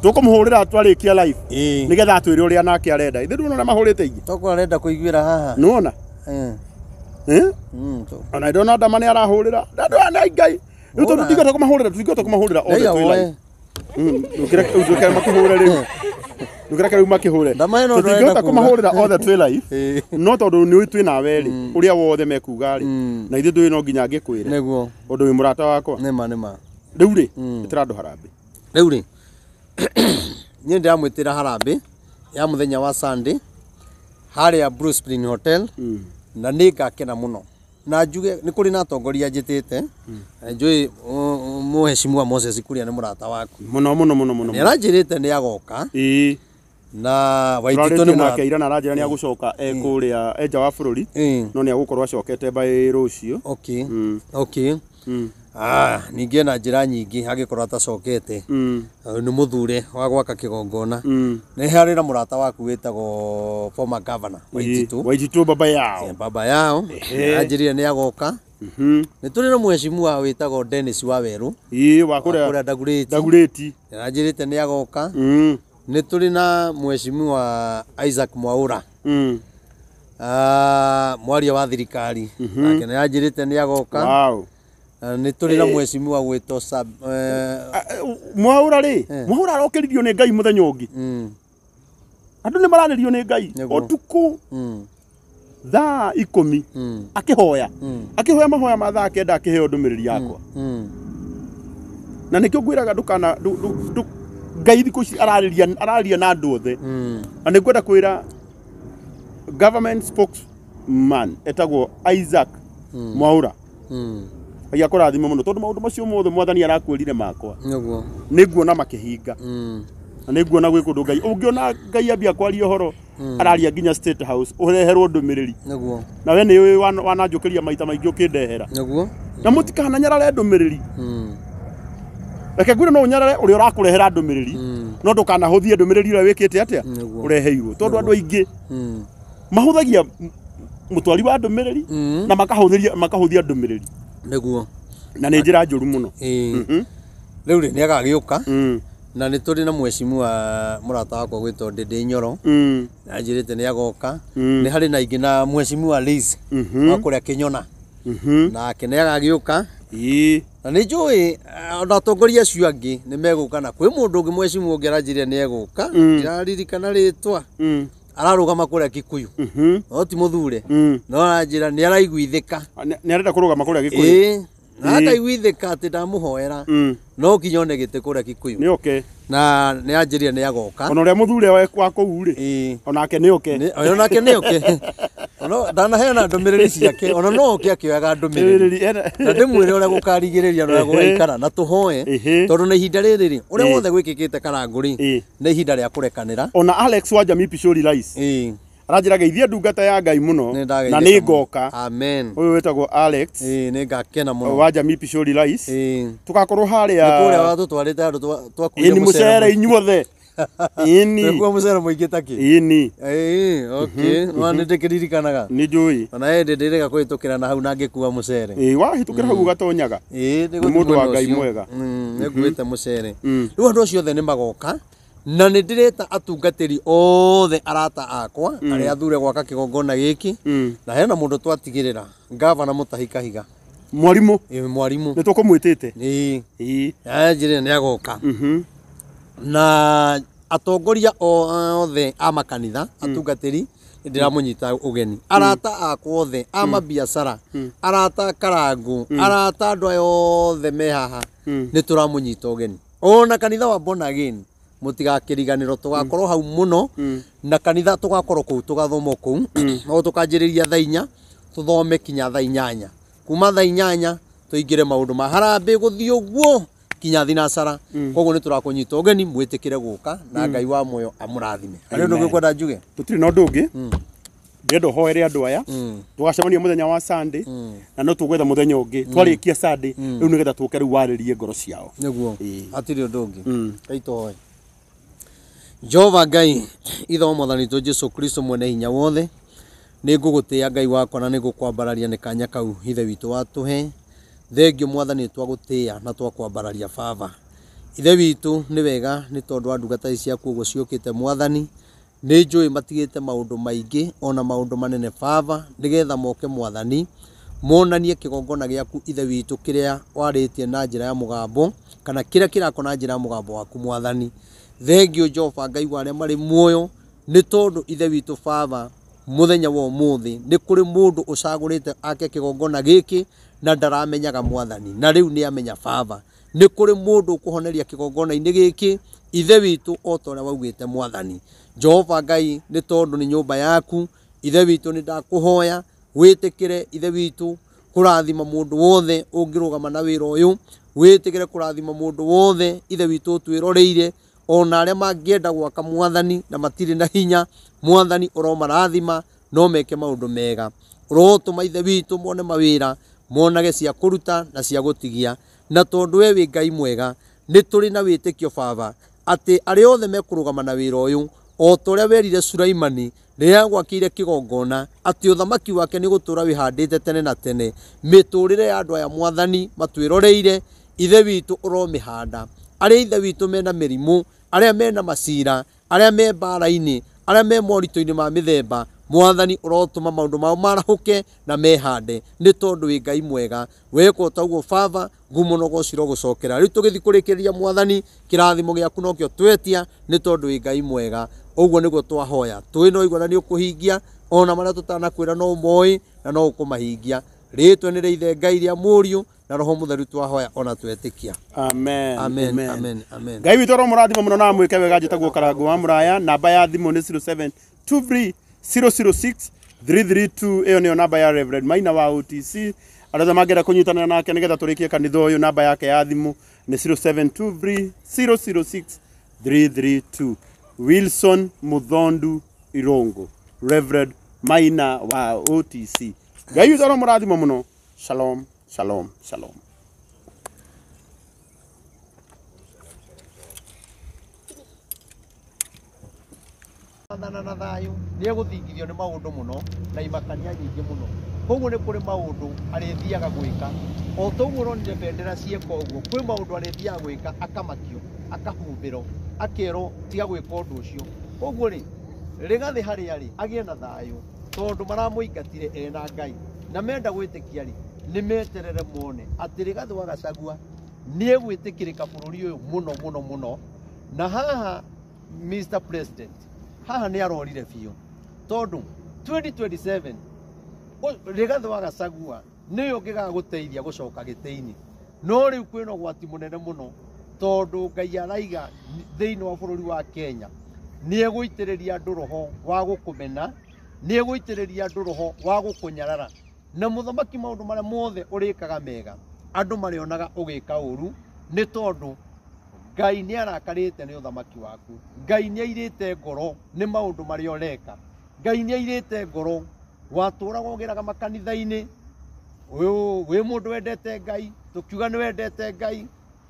Tũkũmũhũrĩra twarĩkia live nĩgetha atwĩre ũrĩa nake arenda. Ithuĩ ndũrona mahũrĩte ingĩ. Toko arenda kũiguĩra haha. Nĩwona? Ona ndona Dama nĩ arahũrĩra. Andũ aya nĩ Ngai. Rĩu tondũ tũtingĩhota kũmahũrĩra, tũtingĩhota kũmahũrĩra othe twĩ live. Ndũkĩreke makĩhũre rĩu. Ndũkĩreke rĩu makĩhũre. Tũtingĩhota kũmahũrĩra othe twĩ live. No tondũ nĩ ũĩ twĩ nawe rĩ, ũrĩa wothe mekuga rĩ, na ithuĩ ndũĩ no nginya ngĩkwĩre. Nĩguo. Ũndũ wĩ mũrata wakwa. Nĩma nĩma. Rĩu rĩ, ĩtĩra andũ harambee. Rĩu rĩ, niĩ ndĩramwĩtĩra harambee ya mũthenya wa Sunday harĩa Blue Spring Hotel. Na nĩ ngakena mũno. Na njuge nĩ kũrĩ na atongoria njĩtĩte. Njũĩ mũheshimiwa Moses Kuria nĩ mũrata waku. Mũno mũno mũno mũno. Nĩ aranjĩrĩte nĩ agoka. Na Waititũ nĩ nake ira na aranjĩra nĩ agũcoka kũrĩa nja wa bũrũri. No nĩ agũkorwo acokete by rũciũ. Okay. Okay. Ningĩ na njĩra nyingĩ angĩkorwo atacokete. Nĩ mũthure wa gwaka kĩgongona. Nĩ harĩ na mũrata waku wĩtagwo former governor Waititũ. Waititũ baba yao. Baba yao. Anjĩrire nĩ agoka. Nĩ tũrĩ na mheshimiwa wĩtagwo Dennis Wawerũ. Wa kũrĩa Dagoretti. Anjĩrĩte nĩ agoka. Nĩ tũrĩ na mheshimiwa Isaac Mwaura. Mwaria wa thirikari. Nake nĩ anjĩrĩte nĩ agoka. Wow. Nĩ tũrĩ na mheshimiwa gwĩtwo Mwaura rĩ, Mwaura arokĩririo nĩ Ngai mũthenya ũngĩ. Andũ nĩ maranĩrio nĩ Ngai ũtukũ thaa 10 akĩhoya. Akĩhoya mahoya ma thaa 9 akĩheo ndũmĩrĩri yakwa. Na nĩkĩo ngwĩraga ndũkana Ngai thikũ ici ararĩria na andũ othe. Na nĩ ngwenda kwĩra government spokesman etagwo Isaac Mwaura. Ngai akũrathime mũno tondũ maũndũ macio mothe mwathani arakwĩrire makwa. Nĩguo. Nĩ nguona makĩhinga. Na nĩ nguona gwĩ kũndũ Ngai ũngĩona Ngai ambia kwaria ũhoro araria nginya State House ũreherwo ndũmĩrĩri. Nĩguo. Na we nĩ ũĩ wananjũkĩria maita maingĩ ũkĩndehera. Nĩguo. Na mũtikananyarare ndũmĩrĩri. Reke ngwĩre no ũnyarare ũrĩa ũrakũrehera ndũmĩrĩri. No ndũkanahũthie ndũmĩrĩri ĩrĩa wĩkĩte atĩa ũreheirwo. Tondũ andũ aingĩ mahũthagia mũtwari wa ndũmĩrĩri na makahũthia ndũmĩrĩri. Nĩguo. Na nĩ njĩra njũru mũno. Rĩu rĩ nĩ agagĩũka. Na nĩ tũrĩ na mheshimiwa mũrata wakwa gwĩtwo Ndĩndĩ Nyoro. Anjĩrĩte nĩ agoka. Nĩ harĩ na ingĩ na mheshimiwa Liz wa kũrĩa Kĩnyona. Nake nĩ agagĩũka. Na nĩ njũĩ ona atongoria acio angĩ nĩ megũka na kwĩ mũndũ ũngĩ mheshimiwa ũngĩ aranjĩrire nĩ egũka. Ndiraririkana rĩtwa. Ararũgama kũrĩa Kikuyu. No ti mũthure. No aranjĩra nĩ araiguithĩka. Nĩ arenda kũrũgama kũrĩa Gĩkũyũ. Na akaiguithĩka atĩ ndamũhoera. No nginya one gĩtĩ kũrĩa Kikuyu. Nĩ oke. Na nĩ anjĩrire nĩ agoka. Ona ũrĩa mũthure wa kũu rĩ. Onake nĩ oke. Onake nĩ oke. Ona ndanaheana ndũmĩrĩri ciake. Ona no oke akĩoyaga ndũmĩrĩri. Na ndĩmwĩre ũrĩa gũkarigĩrĩria na ũrĩa gũgaikara na tũhoe. Tondũ na ihinda rĩrĩ rĩ, ũrĩa wothe gwĩkĩkĩte Karangũ rĩ, nĩ ihinda rĩa kũrekanĩra. Ona Alex wa Jamii Pishori Rice. Aranjĩra geithia ndungata ya Ngai mũno Nĩ na ndageithĩka nĩ mũno. ngoka. Amen. Ũyũ wĩtagwo Alex Ĩĩ nĩ ngakena mũno. wa Jamii Pishori Rice. Ĩĩ. Tũgakorwo Nĩ kũrĩa harĩa watũtwarĩte andũ twakuire ĩni mũcere inyuothe. Ĩni. Twakua mũcere mũingĩ ta kĩ? Ĩni. Ĩĩ, okay. No nĩ ndĩkĩririkanaga. Nĩ njũĩ. Ona hĩndĩ ndĩrĩga kũhĩtũkĩra na hau na ngĩkua mũcere. Ĩĩ wahĩtũkĩra hau ũgatonyaga. Ĩĩ Nĩ mũndũ wa Ngai mwega. Nĩ nguĩte mũcere. Mm. Rĩu andũ acio othe nĩ magoka na nĩ ndĩreta atungatĩri othe arata akwa arĩa athure gwaka kĩgongona gĩkĩ na hena mũndũ twatigĩrĩra ngavana Mutahi Kahiga. Mwarimũ. Ĩĩ mwarimũ. Nĩ tũkũmwĩtĩte. Ĩĩ. Ĩĩ. Anjĩrire nĩ agoka. Na atongoria othe a makanitha atungatĩri nĩ ndĩramũnyita ũgeni arata akwa othe a mabiacara arata karangu arata andũ aya othe me haha nĩ tũramũnyita ũgeni ona kanitha wa Born Again mũtigakĩriganĩrwo tũgakorwo hau mũno na kanitha tũgakorwo kũu tũgathoma kũu no tũkanjĩrĩria thaa 4 tũthome kinya thaa 8 kuma thaa 8 tũingĩre maũndũ ma harambĩ gũthiĩ ũguo kinya thinacara koguo nĩ tũrakũnyita ũgeni mwĩtĩkĩre gũka na Ngai wa muoyo amũrathime. Harĩ ũndũ ũngĩ ũkwenda njuge? Tũtirĩ na ũndũ ũngĩ. Ndĩrenda ũhoere andũ aya. Tũgacemania mũthenya wa Sunday na no tũgwetha mũthenya ũngĩ twarĩkia Sunday rĩu nĩgetha tũke rĩu warĩrie ngoro ciao. Nĩguo. Ĩĩ. Hatirĩ ũndũ ũngĩ. Ngai tũhoe. Jehova Ngai ithe wa mwathani witũ Jesu Kristo mwene hinya wothe nĩ ngũgũtĩĩa Ngai wakwa na nĩ ngũkwambararia nĩ kanya kau ithe witũ watũhe. Thengio mwathani twagũtĩĩa na twakwambararia baba. Ithe witũ nĩ wega nĩ tondũ wa ndungata ici ciaku ũguo ciũkĩte mwathani nĩ njũĩ matigĩte maũndũ maingĩ ona maũndũ manene baba nĩgetha moke mwathani monanie kĩgongona gĩaku ithe witũ kĩrĩa warĩtie na njĩra ya mũgambo kana kĩrĩa kĩrako na njĩra ya mũgambo waku mwathani. Thengio Jehova Ngai wa arĩa marĩ muoyo nĩ tondũ ithe witũ baba mũthenya wa ũmũthĩ nĩ kũrĩ mũndũ ũcagũrĩte ake kĩgongona gĩkĩ na ndaramenyaga mwathani na rĩu nĩ amenya baba. Nĩ kũrĩ mũndũ ũkũhoneria kĩgongona-inĩ gĩkĩ ithe witũ o ta ũrĩa waugĩte mwathani. Jehova Ngai nĩ tondũ nĩ nyũmba yaku ithe witũ nĩ ndakũhoya wĩtĩkĩre ithe witũ kũrathima mũndũ wothe ũngĩrũgama na wĩra ũyũ wĩtĩkĩre kũrathima mũndũ wothe ithe witũ ũtwĩroreire ona arĩa mangĩenda gwaka mwathani na matirĩ na hinya mwathani ũromarathima no meke maũndũ mega. Ũrotũma ithe witũ mone mawĩra monage cia kũruta na cia gũtigia na tondũ we wĩ Ngai mwega nĩ tũrĩ na wĩtĩkio baba atĩ arĩa othe mekũrũgama na wĩra ũyũ o ta ũrĩa werire Sulaimani rĩrĩa gwakĩire kĩgongona atĩ ũthamaki wake nĩ gũtũũra wĩhandĩte tene na tene. Mĩtũrĩre ya andũ aya mwathani matwĩroreire ithe witũ ũromĩhanda. Arĩa ithe witũ mena mĩrimũ arĩa mena macira arĩa me mbara-inĩ arĩa me moritũ-inĩ ma mĩthemba mwathani ũrotũma maũndũ mao marahũke na mehande nĩ tondũ wĩ Ngai mwega. Weka o ta ũguo baba ngumo na ũgoci ũrogũcokera. Rĩu tũgĩthiĩ kũrĩkĩrĩria mwathani kĩrathimo gĩaku nokĩo twetia nĩ tondũ wĩ Ngai mwega. Ũguo nĩguo twahoya tũĩ no igua na nĩ ũkũhingia ona marĩa tũtanakwĩra no ũmoĩ na no ũkũmahingia. Rĩtwa nĩ rĩa Ithe Ngai rĩa Mũriũ na Roho Mũtheru twahoya ona twetĩkia. Amen. Amen. Amen. Amen. Ngai witũ aromũrathima mũno na amwĩke wega. Njĩtagwo Karangũ wa Mũraya. Namba ya thimũ nĩ 0723 006 332. Ĩyo nĩyo namba ya Reverend Maina wa OTC. Arĩa othe mangĩenda kũnyitanĩra nake nĩgetha tũrĩkie kanitha ũyũ, namba yake ya thimũ nĩ 0723 006 332. Wilson Muthondu Irungu, Reverend Maina wa OTC. Ngai witũ aromũrathima mũno. Shalom, shalom, shalom. Athana na thayũ nĩ egũthingithio nĩ maũndũ mũno na imakania nyingĩ mũno koguo nĩ kũrĩ maũndũ arĩthiaga gwĩka o ta ũguo ũronire bendera cieka ũguo kwĩ maũndũ arĩthiaga gwĩka akamakio akahumbĩrwo akerwo tiga gwĩka ũndũ ũcio koguo rĩ Rigathĩ harĩa rĩ agĩe na thayũ tondũ maramũingatire ena Ngai na menda gwĩtĩkia rĩ nĩ meterere mone atĩ Rigathĩ wa Gachagua nĩ egwĩtĩkĩrĩka bũrũri ũyũ mũno mũno mũno. Na haha Mr President haha nĩ arorire biũ tondũ 2027 Rigathĩ wa Gachagua nĩwe ũngĩgaga gũteithia gũcoka gĩtĩ-inĩ no rĩu kwĩna ũgwati mũnene mũno tondũ Ngai araiga thĩinĩ wa bũrũri wa Kenya nĩ egũitĩrĩria andũ roho wa gũkũmena nĩ egũitĩrĩria andũ roho wa gũkũnyarara na mũthamaki maũndũ marĩa mothe ũrĩkaga mega andũ marĩonaga ũgĩka ũru nĩ tondũ Ngai nĩ arakarĩte nĩ ũthamaki waku Ngai nĩ airĩte ngoro nĩ maũndũ marĩa ũreka. Ngai nĩ airĩte ngoro watũraga ũgĩraga makanitha-inĩ wĩ mũndũ wendete Ngai tũkiuga nĩ wendete Ngai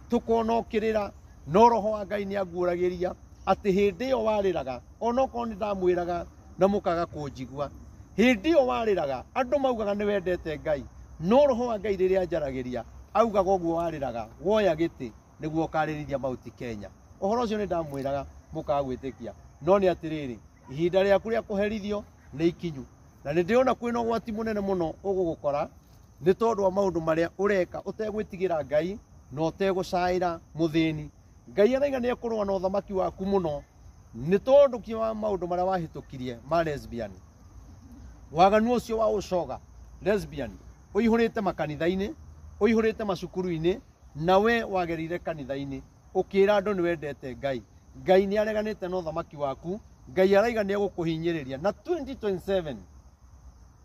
tũkona ũkĩrĩra no roho wa Ngai nĩ anguũragĩria atĩ hĩndĩ ĩyo warĩraga onokorwo nĩ ndamwĩraga na mũkaga kũnjigua hĩndĩ ĩyo warĩraga andũ maugaga nĩ wendete Ngai no roho wa Ngai rĩrĩa anjaragĩria augaga ũguo warĩraga woya gĩtĩ nĩguo ũkarĩrithia Mount Kenya. Ũhoro ũcio nĩ ndamwĩraga mũkaga gwĩtĩkia no nĩ atĩrĩrĩ ihinda rĩaku rĩa kũherithio nĩ ikinyu na nĩ ndĩrona kwĩna ũgwati mũnene mũno ũgũgũkora nĩ tondũ wa maũndũ marĩa ũreka ũtegwĩtigĩra Ngai na ũtegũcaĩra mũthĩni. Ngai araiga nĩ ekũrũa na ũthamaki waku mũno nĩ tondũ ki wa maũndũ marĩa wahĩtũkirie ma lesbian. Waganu ũcio wa ũcoga lesbian ũihũrĩte makanitha-inĩ ũihũrĩte macukuru-inĩ na we wagerire kanitha-inĩ ũkĩra andũ nĩ wendete Ngai. Ngai nĩ areganĩte na ũthamaki waku. Ngai araiga nĩ egũkũhinyĩrĩria na 2027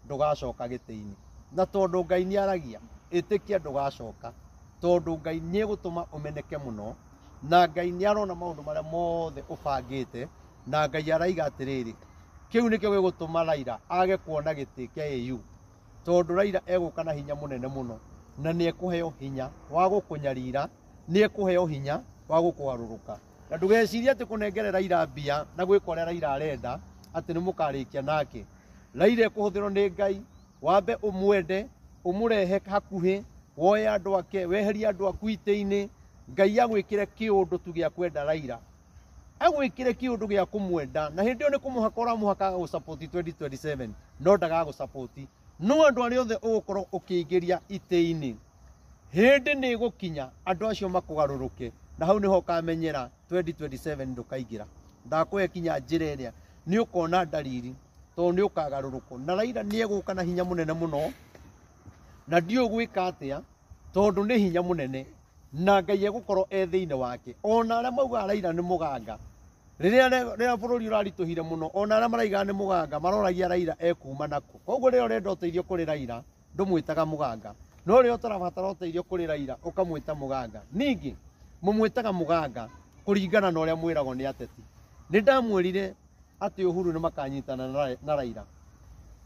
ndũgacoka gĩtĩ-inĩ. Na tondũ Ngai nĩ aragia ĩtĩkia ndũgacoka tondũ Ngai nĩ egũtũma ũmeneke mũno na Ngai nĩ arona maũndũ marĩa mothe ũbangĩte na Ngai araiga atĩrĩrĩ kĩu nĩkĩo gĩgũtũma Raila age kuona gĩtĩ kĩa AU tondũ Raila egũka na hinya mũnene mũno na nĩ ekũheo hinya wa gũkũnyarira nĩ ekũheo hinya wa gũkũgarũrũka. Na ndũgecirie atĩ kũnengere Raila mbia na gwĩka ũrĩa Raila arenda atĩ nĩ mũkarĩkia nake. Raila ekũhũthĩrwo nĩ Ngai wambe ũmwende ũmũrehe hakuhĩ woe andũ ake weherie andũ aku itĩ-inĩ Ngai agwĩkĩre kĩũndũ tu gĩa kwenda Raila agwĩkĩre kĩũndũ gĩa kũmwenda na hĩndĩ ĩyo nĩ kũmũhaka ũramũhaka agũsupport 2027 no ndagagũsupport no andũ arĩa othe ũgũkorwo ũkĩingĩria itĩ-inĩ hĩndĩ nĩ ĩgũkinya andũ acio makũgarũrũke na hau nĩho ũkamenyera 2027 ndũkaingĩra. Ndakũhe kinya njĩra ĩrĩa nĩ ũkona ndariri tondũ nĩ ũkagarũrũkwo na Raila nĩ egũka na hinya mũnene mũno na ndiũĩ gwĩka atĩa tondũ nĩ hinya mũnene na Ngai egũkorwo e thĩinĩ wake. Ona arĩa maugaga Raila nĩ mũganga rĩrĩa bũrũri ũraritũhire mũno ona arĩa maraigaga nĩ mũganga maroragia Raila ekuma nakũ. Koguo rĩrĩa ũrenda ũteithio kũrĩ Raila ndũmwĩtaga mũganga no rĩrĩa ũtarabatara ũteithio kũrĩ Raila ũkamwĩta mũganga. Ningĩ mũmwĩtaga mũganga kũringana na ũrĩa mwĩragwo nĩ ateti. Nĩ ndamwĩrire atĩ Uhuru nĩ makanyitana na Raila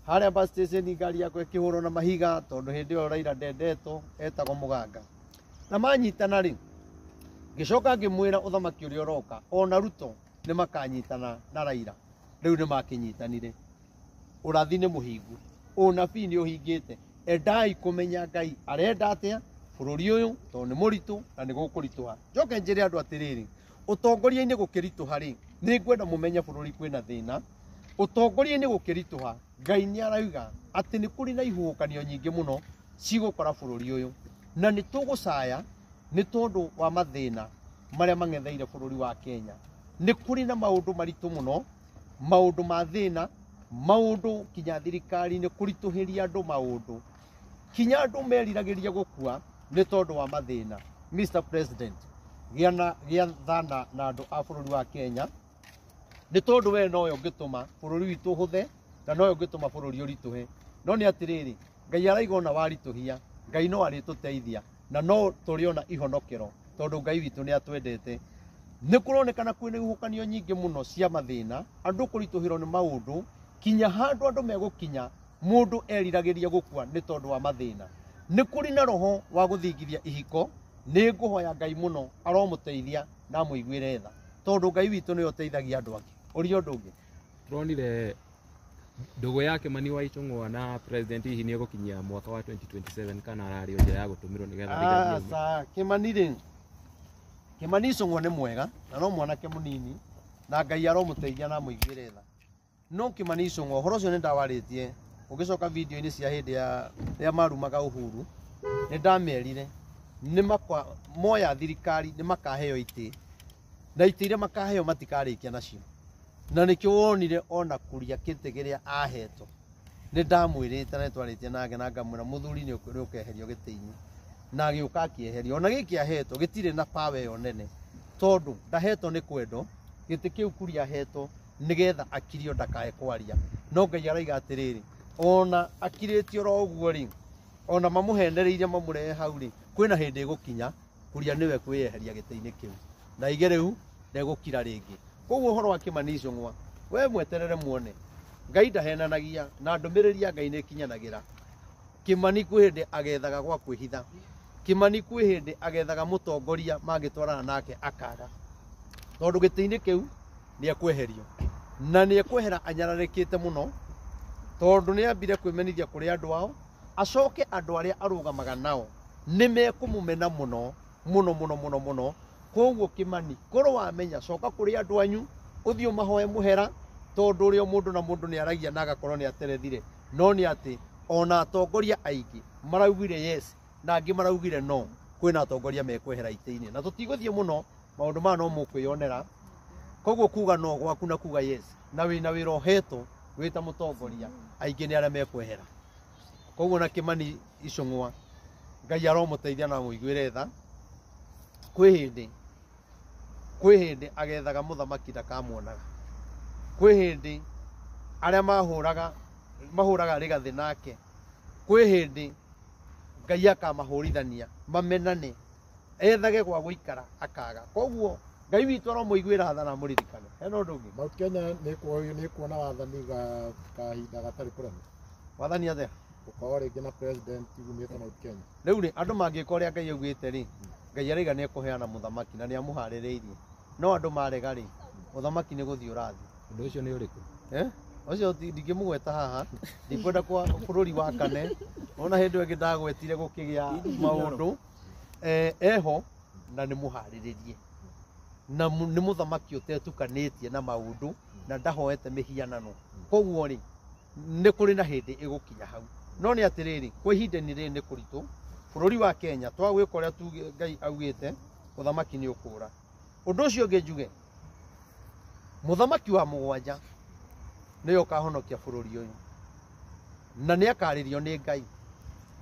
harĩa bus station ngari yakwa ĩkĩhũrwo na mahiga tondũ hĩndĩ ĩyo Raila ndendetwo etagwo mũganga. Na manyitana rĩ ngĩcoka ngĩmwĩra ũthamaki ũrĩa ũroka ona Ruto nĩ makanyitana na Raila. Rĩu nĩ makĩnyitanire. Ũrathi nĩ mũhingu ũnabii nĩ ũhingĩte. Endai kũmenya Ngai arenda atĩa bũrũri ũyũ tondũ nĩ mũritũ na nĩ gũkũritũha. Njoke njĩre andũ atĩrĩrĩ ũtongoria-inĩ gũkĩritũha rĩ nĩ ngwenda mũmenye bũrũri kwĩna thĩna. Ũtongoria-inĩ gũkĩritũha Ngai nĩ arauga atĩ nĩ kũrĩ na ihuhũkanio nyingĩ mũno cigũkora bũrũri ũyũ na nĩ tũgũcaya nĩ tondũ wa mathĩna marĩa mang'etheire bũrũri wa Kenya. Nĩ kũrĩ na maũndũ maritũ mũno maũndũ ma thĩna maũndũ kinya thirikari-inĩ kũritũhĩria andũ maũndũ kinya andũ meriragĩria gũkua nĩ tondũ wa mathĩna. Mr President gĩa thana na andũ a bũrũri wa Kenya nĩ tondũ we nowe ũngĩtũma bũrũri witũ ũhũthe na nowe ũngĩtũma bũrũri ũritũhe. No nĩ atĩrĩrĩ Ngai araiga ona waritũhia Ngai no arĩtũteithia na no tũrĩona ihonokero tondũ Ngai witũ nĩ atwendete. Nĩ kũronekana kwĩna ihuhũkanio nyingĩ mũno cia mathĩna andũ kũritũhĩrwo nĩ maũndũ kinya handũ andũ megũkinya mũndũ eriragĩria gũkua nĩ tondũ wa mathĩna. Nĩ kũrĩ na roho wa gũthingithia ihiko nĩ ngũhoya Ngai mũno aromũteithia na amũiguĩre tha tondũ Ngai witũ nĩwe ũteithagia andũ ake. Ũria ũndũ ũngĩ. Turonire ndũgũ ya Kimani wa Ichung'wa na president hihi nĩ egũkinyia mwaka wa 2027 kana ararĩ o njĩra ya gũtũmĩrwo nĩgetha Rigathi aume? Aca Kimani rĩ Kimani Ichung'wa nĩ mwega na no mwanake mũnini na Ngai aromũteithia na amũiguĩre tha. No Kimani Ichung'wa ũhoro ũcio nĩ ndawarĩtie ũgĩcoka video-inĩ cia hĩndĩ ya rĩrĩa marumaga Uhuru nĩ ndamerire nĩ makwa moya thirikari nĩ makaheo itĩ na itĩ iria makaheo matikarĩkia nacio. Na nĩkĩo wonire ona Kuria kĩtĩ kĩrĩa ahetwo nĩ ndamwĩrĩte na nĩtwarĩtie nake na ngamwĩra mũthuri nĩ ũkeherio gĩtĩ-inĩ na agĩũka akĩeherio. Ona gĩkĩ ahetwo gĩtirĩ na power ĩyo nene tondũ ndahetwo nĩ kwendwo gĩtĩ kĩu Kuria ahetwo nĩgetha akirio ndakae kwaria. No Ngai araiga atĩrĩrĩ ona akirĩtio oro ũguo rĩ ona mamũhenereirie mamũrehe hau rĩ kwĩna hĩndĩ ĩgũkinya Kuria nĩwe kwĩyeheria gĩtĩ-inĩ kĩu na aige rĩu ndegũkira rĩngĩ. Koguo ũhoro wa Kimani Ichung'wa we mweterere muone Ngai ndahenanagia na ndũmĩrĩri ya Ngai nĩ ĩkinyanagĩra. Kimani kwĩ hĩndĩ agethaga gwa kwĩhitha. Kimani kwĩ hĩndĩ agethaga mũtongoria mangĩtwarana nake akaga, tondũ gĩtĩ-inĩ kĩu nĩ ekweherio na nĩ ekwehera anyararĩkĩte mũno, tondũ nĩ ambire kwĩmenithia kũrĩ andũ ao, acoke andũ arĩa arũgamaga nao nĩ mekũmũmena mũno mũno mũno mũno mũno. Koguo Kimani, korwo wamenya, coka kũrĩ andũ anyu, ũthiĩ ũmahoe mũhera, tondũ ũrĩa mũndũ na mũndũ nĩ aragia na agakorwo nĩ aterethire. No nĩ atĩ ona atongoria aingĩ maraugire yes na angĩ maraugire no, kwĩna atongoria mekwehera itĩ-inĩ, na tũtigũthiĩ mũno, maũndũ maya no mũkwĩyonera. Koguo kuga no gwaku na kuga yes na wĩna wĩra ũhetwo wĩ ta mũtongoria, aingĩ nĩ arĩa mekwehera. Koguo na Kimani Ichung'wa, Ngai aromũteithia na amũiguĩre tha. Kwĩ hĩndĩ agethaga mũthamaki ndakamuonaga. Kwĩ hĩndĩ arĩa mahũraga rĩgathĩ nake, kwĩ hĩndĩ Ngai akamahũrithania mamenane, ethage gwa gũikara akaga. Koguo Ngai witũ aromũiguĩra tha na amũririkane. Hena ũndũ ũngĩ? Mount Kenya nĩ kuona wathani kahinda gatarĩ kũraihu. Wathani atĩa? Gũkorwo rĩngĩ na president umĩte Mount Kenya. Rĩu rĩ, andũ mangĩka ũrĩa Ngai augĩte rĩ, Ngai araiga nĩ ekũheana mũthamaki na nĩ amũharĩrĩirie. No andũ marega rĩ, mũthamaki nĩ gũthiĩ ũrathiĩ. Ũndũ ũcio nĩ ũrĩkũ? Ũcio ndingĩmũgweta haha, ndikwenda kwa bũrũri wa kane. Ona hĩndĩ ĩngĩ ndagwetire gũkĩgĩa maũndũ. Eho na nĩ mũharĩrĩrie. Na nĩ mũthamaki ũtetukanĩtie na maũndũ na ndahoete mĩhianano. Koguo rĩ, nĩ kũrĩ na hĩndĩ ĩgũkinya hau. No nĩ atĩrĩrĩ, kwa ihinda-inĩ rĩrĩ nĩ kũritũ. Bũrũri wa Kenya twagwĩka ũrĩa Ngai augĩte, ũthamaki nĩ ũkũra. Ũndũ ũcio ũngĩ njuge, mũthamaki wa mũgwanja nĩwe ũkahonokia bũrũri ũyũ na nĩ akarĩrio nĩ Ngai.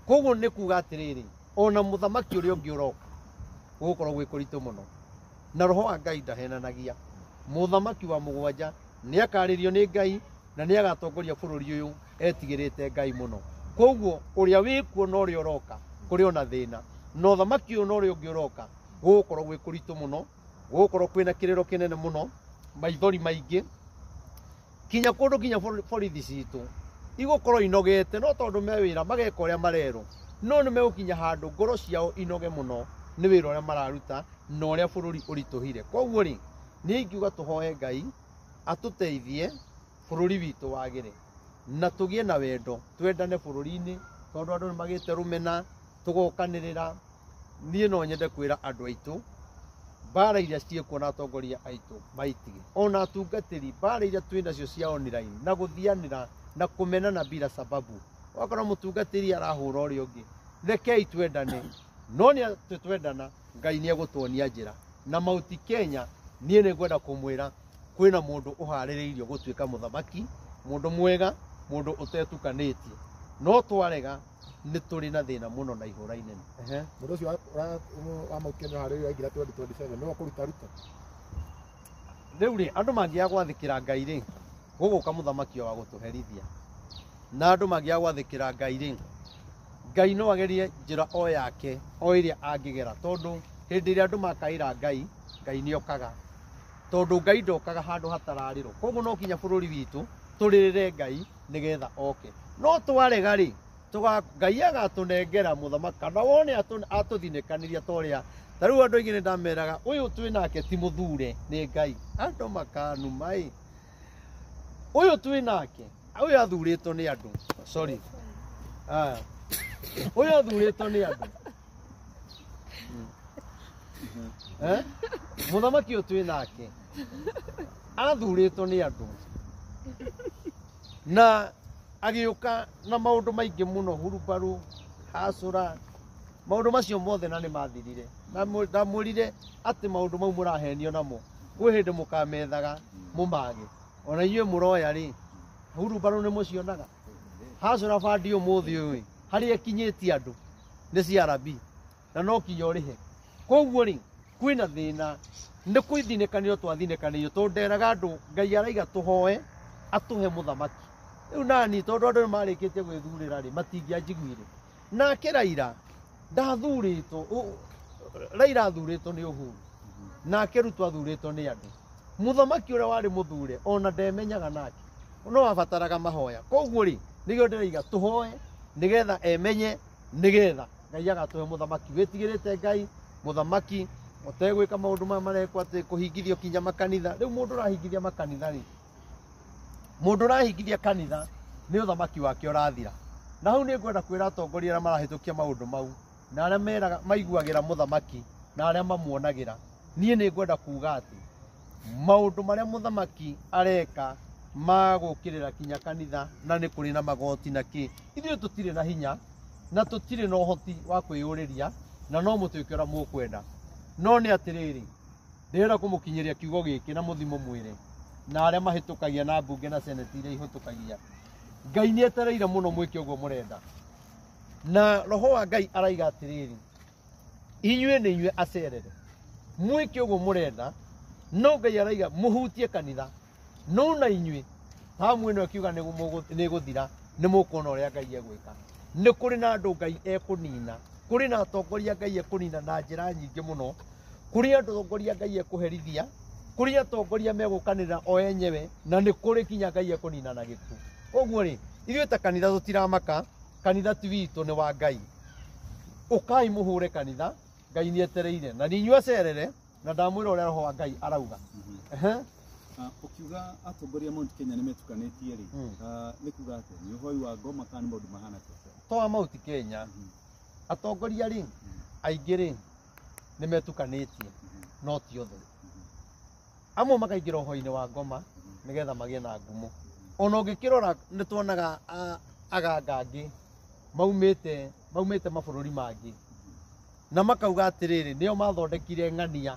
Koguo nĩ kuga atĩrĩrĩ, ona mũthamaki ũrĩa ũngĩ ũroka gũgũkorwo gwĩ kũritũ mũno, na roho wa Ngai ndahenanagia. Mũthamaki wa mũgwanja nĩ akarĩrio nĩ Ngai na nĩ agatongoria bũrũri ũyũ etigĩrĩte Ngai mũno. Koguo ũrĩa wĩkuo na ũrĩa ũroka kũrĩ ona thĩna, na ũthamaki ũyũ na ũrĩa ũngĩ ũroka gũgũkorwo gwĩ kũritũ mũno, gũgũkorwo kwĩna kĩrĩro kĩnene mũno, maithori maingĩ, kinya kũndũ kinya borithi citũ igũkorwo inogete, no tondũ me wĩra mageka ũrĩa marerwo, no nĩ megũkinya handũ ngoro ciao inoge mũno nĩ wĩra ũrĩa mararuta na ũrĩa bũrũri ũritũhire. Koguo rĩ, niĩ ingiuga tũhoe Ngai atũteithie bũrũri witũ wagĩre na tũgĩe na wendo, twendane bũrũri-inĩ, tondũ andũ nĩ magĩte rũmena, tũgokanĩrĩra. Niĩ no nyende kwĩra andũ aitũ, mbara iria ciĩkuo na atongoria aitũ maitige, ona atungatĩri, mbara iria twĩ nacio cia online na gũthianĩra na kũmenana bila sababu. Wakorwo mũtungatĩri arahũra ũrĩa ũngĩ, rekei twendane, no nĩ atĩ twendana Ngai nĩ egũtuonia njĩra. Na Mount Kenya niĩ nĩ ngwenda kũmwĩra kwĩna mũndũ ũharĩrĩirio gũtuĩka mũthamaki, mũndũ mwega, mũndũ ũtetukanĩtie. No twarega nĩ tũrĩ na thĩna mũno na ihũra inene. Mũndũ ũcio wa Mount Kenya ũharĩrĩirio aingĩra 2027 nĩwe ũkũruta Ruto. Rĩu rĩ, andũ mangĩaga gwathĩkĩra Ngai rĩ, gũgũka mũthamaki wa gũtũherithia. Na andũ mangĩaga gwathĩkĩra Ngai rĩ, Ngai no agerie njĩra o yake o ĩrĩa angĩgera, tondũ hĩndĩ ĩrĩa andũ makaĩra Ngai, Ngai nĩ okaga, tondũ Ngai ndokaga handũ hatararĩrwo. Koguo no kinya bũrũri witũ tũrĩrĩre Ngai nĩgetha oke. No twarega rĩ, Ngai agatũnengera mũthamaki, kana wone atũthinĩkanĩria ta ũrĩa ta rĩu andũ aingĩ nĩ ndameraga ũyũ twĩ nake ti mũthure nĩ Ngai. Andũ makanuma ĩ, ũyũ twĩ nake, ũyũ athurĩtwo nĩ andũ, sorry, ũyũ athurĩtwo nĩ andũ. Mũthamaki ũyũ twĩ nake athurĩtwo nĩ andũ na agĩũka na maũndũ maingĩ mũno, hurubaru, hacũra, maũndũ macio mothe na nĩ mathirire. Na ndamwĩrire atĩ maũndũ mau mũrahenio namo kwĩ hĩndĩ mũkamethaga mũmage. Ona inyuĩ mũroya rĩ, hurubaru nĩ mũcionaga, hacũra bandi ũmũthĩ ũyũ harĩa ĩkinyĩtie andũ nĩ CRB na no kinya ũrĩhe. Koguo rĩ, kwĩna thĩna, nĩ kwĩthinĩkanĩrio twathinĩkanĩirio, tondũ nderaga andũ Ngai araiga tũhoe atũhe mũthamaki. Rĩu nani, tondũ andũ nĩ marĩkĩtie gwĩthurĩra rĩ, matingĩanjiguire. Nake Raila ndathurĩtwo, Raila athurĩtwo nĩ Uhuru, nake Ruto athurĩtwo nĩ andũ. Mũthamaki ũrĩa warĩ mũthure ona ndemenyaga nake. No abataraga mahoya. Koguo rĩ nĩkĩo ndĩraiga tũhoe nĩgetha emenye, nĩgetha Ngai agatũhe mũthamaki wĩtigĩrĩte Ngai, mũthamaki ũtegwĩka maũndũ maya marekwo atĩ kũhingithio kinya makanitha. Rĩu mũndũ ũrahingithia makanitha rĩ, mũndũ ũrahingithia kanitha nĩ ũthamaki wake ũrathira. Na hau nĩ ngwenda kwĩra atongoria arĩa marahĩtũkia maũndũ mau na arĩa meraga maiguagĩra mũthamaki na arĩa mamuonagĩra, niĩ nĩ ngwenda kuga atĩ maũndũ marĩa mũthamaki areka ma gũkĩrĩra kinya kanitha na nĩ kũrĩ na magoti na kĩ, ithuĩ tũtirĩ na hinya na tũtirĩ na ũhoti wa kwĩyũrĩria na no mũtuĩke ũrĩa mũkwenda. No nĩ atĩrĩrĩ, ndĩrenda kũmũkinyĩria kiugo gĩkĩ na mũthimo mwĩre na arĩa mahĩtũkagia na mbunge na seneti iria ihĩtũkagia, Ngai nĩ etereire mũno mwĩke ũguo mũrenda. Na roho wa Ngai araiga atĩrĩrĩ, inyuĩ nĩ inyuĩ acerere, mwĩke ũguo mũrenda, no Ngai araiga mũhutie kanitha, no na inyuĩ tamu ĩno ĩkiuga nĩ ĩgũthira, nĩ mũkuona ũrĩa Ngai egwĩka. Nĩ kũrĩ na andũ Ngai ekũnina, kũrĩ na atongoria Ngai ekũnina na njĩra nyingĩ mũno, kũrĩ atongoria Ngai ekũherithia, kũrĩ atongoria megũkanĩra o enyewe, na nĩ kũrĩ kinya Ngai ekũnina na gĩkuũ. Koguo rĩ, ithuĩ ta kanitha tũtiramaka, kanitha ti witũ, nĩ wa Ngai. Ũkai mũhũre kanitha, Ngai nĩ etereire na nĩ inyuĩ acerere, na ndamwĩra ũrĩa roho wa Ngai arauga. Ũkiuga atongoria Mount Kenya nĩ metukanĩtie rĩ, nĩ kuga atĩa? Nĩ ũhoi wa ngoma kana nĩ maũndũ mahana atĩa? To wa Mount Kenya, atongoria rĩ aingĩ rĩ nĩ metukanĩtie, no ti othe. Amwe makaingĩra ũhoi-inĩ wa ngoma nĩgetha magĩe na ngumo. Ona ũngĩkĩrora nĩ tuonaga aganga angĩ maumĩte mabũrũri mangĩ na makauga atĩrĩrĩ, nĩo mathondekire ng'ania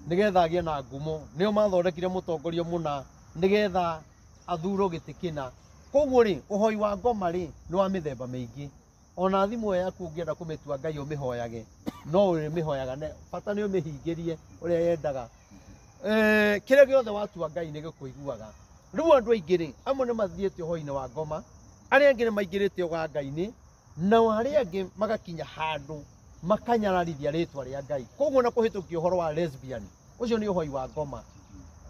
nĩgetha agĩe na ngumo, nĩo mathondekire mũtongoria mũna nĩgetha athurwo gĩtĩ kĩna. Koguo rĩ, ũhoi wa ngoma rĩ nĩ wa mĩthemba mĩingĩ. Ona thimũ ĩyo yaku ũngĩenda kũmĩtua Ngai ũmĩhoyage, no ũrĩmĩhoyaga, bata nĩ ũmĩhingĩrie ũrĩa yendaga. Kĩrĩa gĩothe watua Ngai nĩ gĩkũiguaga. Rĩu andũ aingĩ rĩ, amwe nĩ mathiĩte ũhoi-inĩ wa ngoma, arĩa angĩ nĩ maingĩrĩte ũganga-inĩ, nao arĩa angĩ magakinya handũ makanyararithia rĩtwa rĩa Ngai. Koguo na kũhĩtũkia ũhoro wa lesbian, ũcio nĩ ũhoi wa ngoma.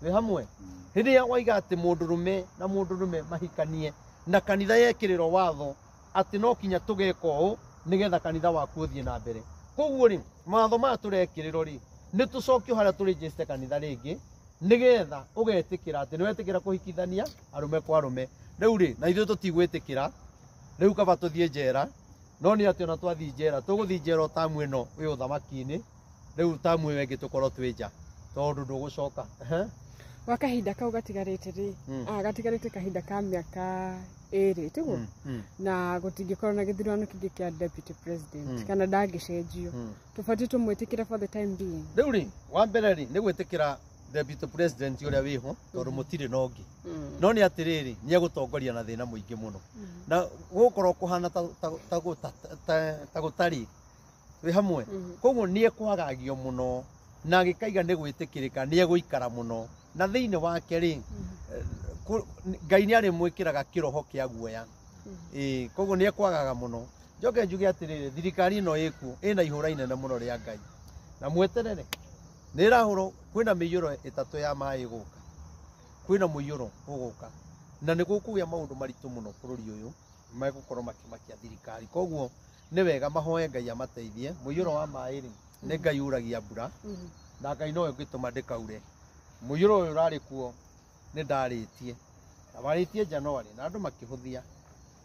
Wĩ hamwe? Rĩrĩa waiga atĩ mũndũrũme na mũndũrũme mahikanie na kanitha yekĩrĩrwo watho atĩ no kinya tũgeka ũũ nĩgetha kanitha waku ũthiĩ na mbere. Koguo rĩ, mawatho maya tũrekĩrĩrwo rĩ, nĩ tũcokio harĩa tũrĩnjĩcite kanitha rĩngĩ nĩgetha ũgetĩkĩra atĩ nĩ wetĩkĩra kũhikithania arũme kwa arũme. Rĩu rĩ, na ithuĩ tũtigwĩtĩkĩra, rĩu kaba tũthiĩ njera, no nĩ atĩ ona twathiĩ njera, tũgũthiĩ njera o tamu ĩno wĩ ũthamaki-inĩ, rĩu tamu ĩyo ĩngĩ tũkorwo twĩ nja tondũ ndũgũcoka. Gwa kahinda kau gatigarĩte rĩ, gatigarĩte kahinda ka mĩaka ĩrĩ, tiguo? Na gũtingĩkorwo na gĩthurano kĩngĩ kĩa deputy president kana ndangĩcenjio. Tũbatiĩ tũmwĩtĩkĩre for the time being. Rĩu rĩ, wa mbere rĩ, nĩ gwĩtĩkĩra deputy president ũrĩa wĩho tondũ mũtirĩ na ũngĩ. No nĩ atĩrĩrĩ, nĩ egũtongoria na thĩna mũingĩ mũno. Na gũgũkorwo kũhana ta gũtarĩ wĩ hamwe. Koguo nĩ ekwagagio mũno na agĩkaiga nĩ gwĩtĩkĩrĩka, nĩ egũikara mũno. Na thĩinĩ wake rĩ, Ngai nĩ arĩmwĩkĩraga kĩroho kĩa guoya. Koguo nĩ ekwagaga mũno. Njoke njuge atĩrĩrĩ, thirikari ĩno ĩkuo ĩna ihũra inene mũno rĩa Ngai. Na mweterere, nĩ ĩrahũrwo, kwĩna mĩiyũro ĩtatũ ya maĩ ĩgũka. Kwĩna mũiyũro ũgũka. Na nĩ gũkũgĩa maũndũ maritũ mũno bũrũri ũyũ, megũkorwo makĩmakia thirikari. Koguo nĩ wega mahoe Ngai amateithie. Mũiyũro wa maĩ rĩ, nĩ Ngai uragia mbura, na Ngai nowe ũngĩtũma ndĩkaure. Mũiyũro ũyũ ũrarĩ kuo nĩ ndarĩtie. Na warĩtie January na andũ makĩhũthia.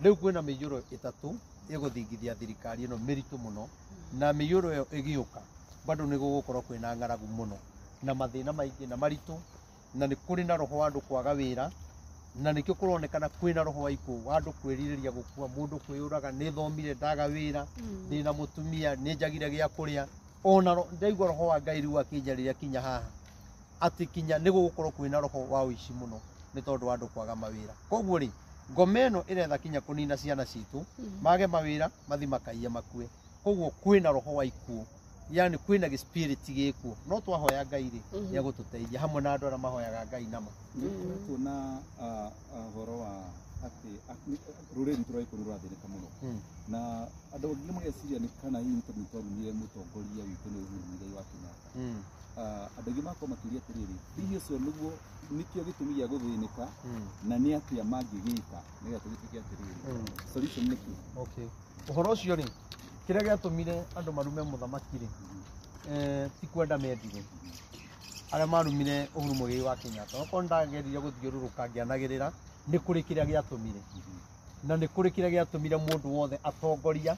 Rĩu kwĩna mĩiyũro ĩtatũ ĩgũthingithia thirikari ĩno mĩritũ mũno, na mĩiyũro ĩyo ĩgĩũka bado nĩ gũgũkorwo kwĩna ng'aragu mũno na mathĩna maingĩ na maritũ, na nĩ kũrĩ na roho wa andũ kwaga wĩra, na nĩkĩo kũronekana kwĩna roho wa ikuũ wa andũ kwĩrirĩria gũkua, mũndũ kwĩyũraga, nĩ thomire ndaga wĩra, ndĩna mũtumia, nĩ njagire gĩa kũrĩa. Ona ndaigua roho wa Ngai rĩu akĩnjarĩria kinya haha atĩ kinya nĩ gũgũkorwo kwĩna roho wa ũici mũno nĩ tondũ wa andũ kwaga mawĩra. Koguo rĩ, ngoma ĩno ĩretha kinya kũnina ciana citũ, mage mawĩra, mathi makaiye makue. Koguo kwĩna roho wa ikuũ, yani kwĩna gĩ-spirit gĩkuo. No twahoya Ngai rĩ, nĩ egũtũteithia hamwe na andũ arĩa mahoyaga Ngai nama. Nĩ ũkoretwo na ũhoro wa atĩ rũrĩrĩ rwitũ rwa Gĩkũyũ nĩ rũrathĩnĩka mũno. Na andũ aingĩ mageciria nĩ kana hihi tondũ nĩ twarumire mũtongoria witũ nĩ Uhuru Muigai wa Kenyatta. Andũ Andũ aingĩ makorwo makĩũria atĩrĩrĩ, hihi ũcio nĩguo nĩkĩo gĩtũmi gĩa gũthĩnĩka, na nĩ atĩa mangĩgĩka nĩgetha tũgĩtuĩke atĩrĩrĩ solution nĩ kĩ? Okay. Ũhoro ũcio rĩ, kĩrĩa gĩatũmire andũ marume mũthamaki rĩ, ti kwenda mendire. Arĩa marumire Uhuru Muigai wa Kenyatta, okorwo ndageririe gũthiũrũrũka ngĩanagĩrĩra, nĩ kũrĩ kĩrĩa gĩatũmire. Na nĩ kũrĩ kĩrĩa gĩatũmire mũndũ wothe atongoria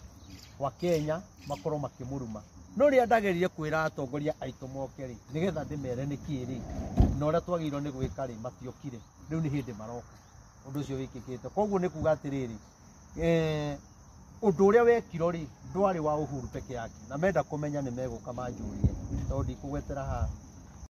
wa Kenya makorwo makĩmũruma. No rĩrĩa ndageririe kwĩra atongoria aitũ moke rĩ, nĩgetha ndĩmere nĩkĩ rĩ, na ũrĩa twagĩrĩirwo nĩ gwĩka rĩ, matiokire. Rĩu nĩ hĩndĩ maroka. Ũndũ ũcio wĩkĩkĩte. Koguo nĩ kuga atĩrĩrĩ, ũndũ ũrĩa wekirwo rĩ, ndwarĩ wa Uhuru peke yake, na menda kũmenya nĩ megũka manjũrie, tondũ ndikũgwetera haha.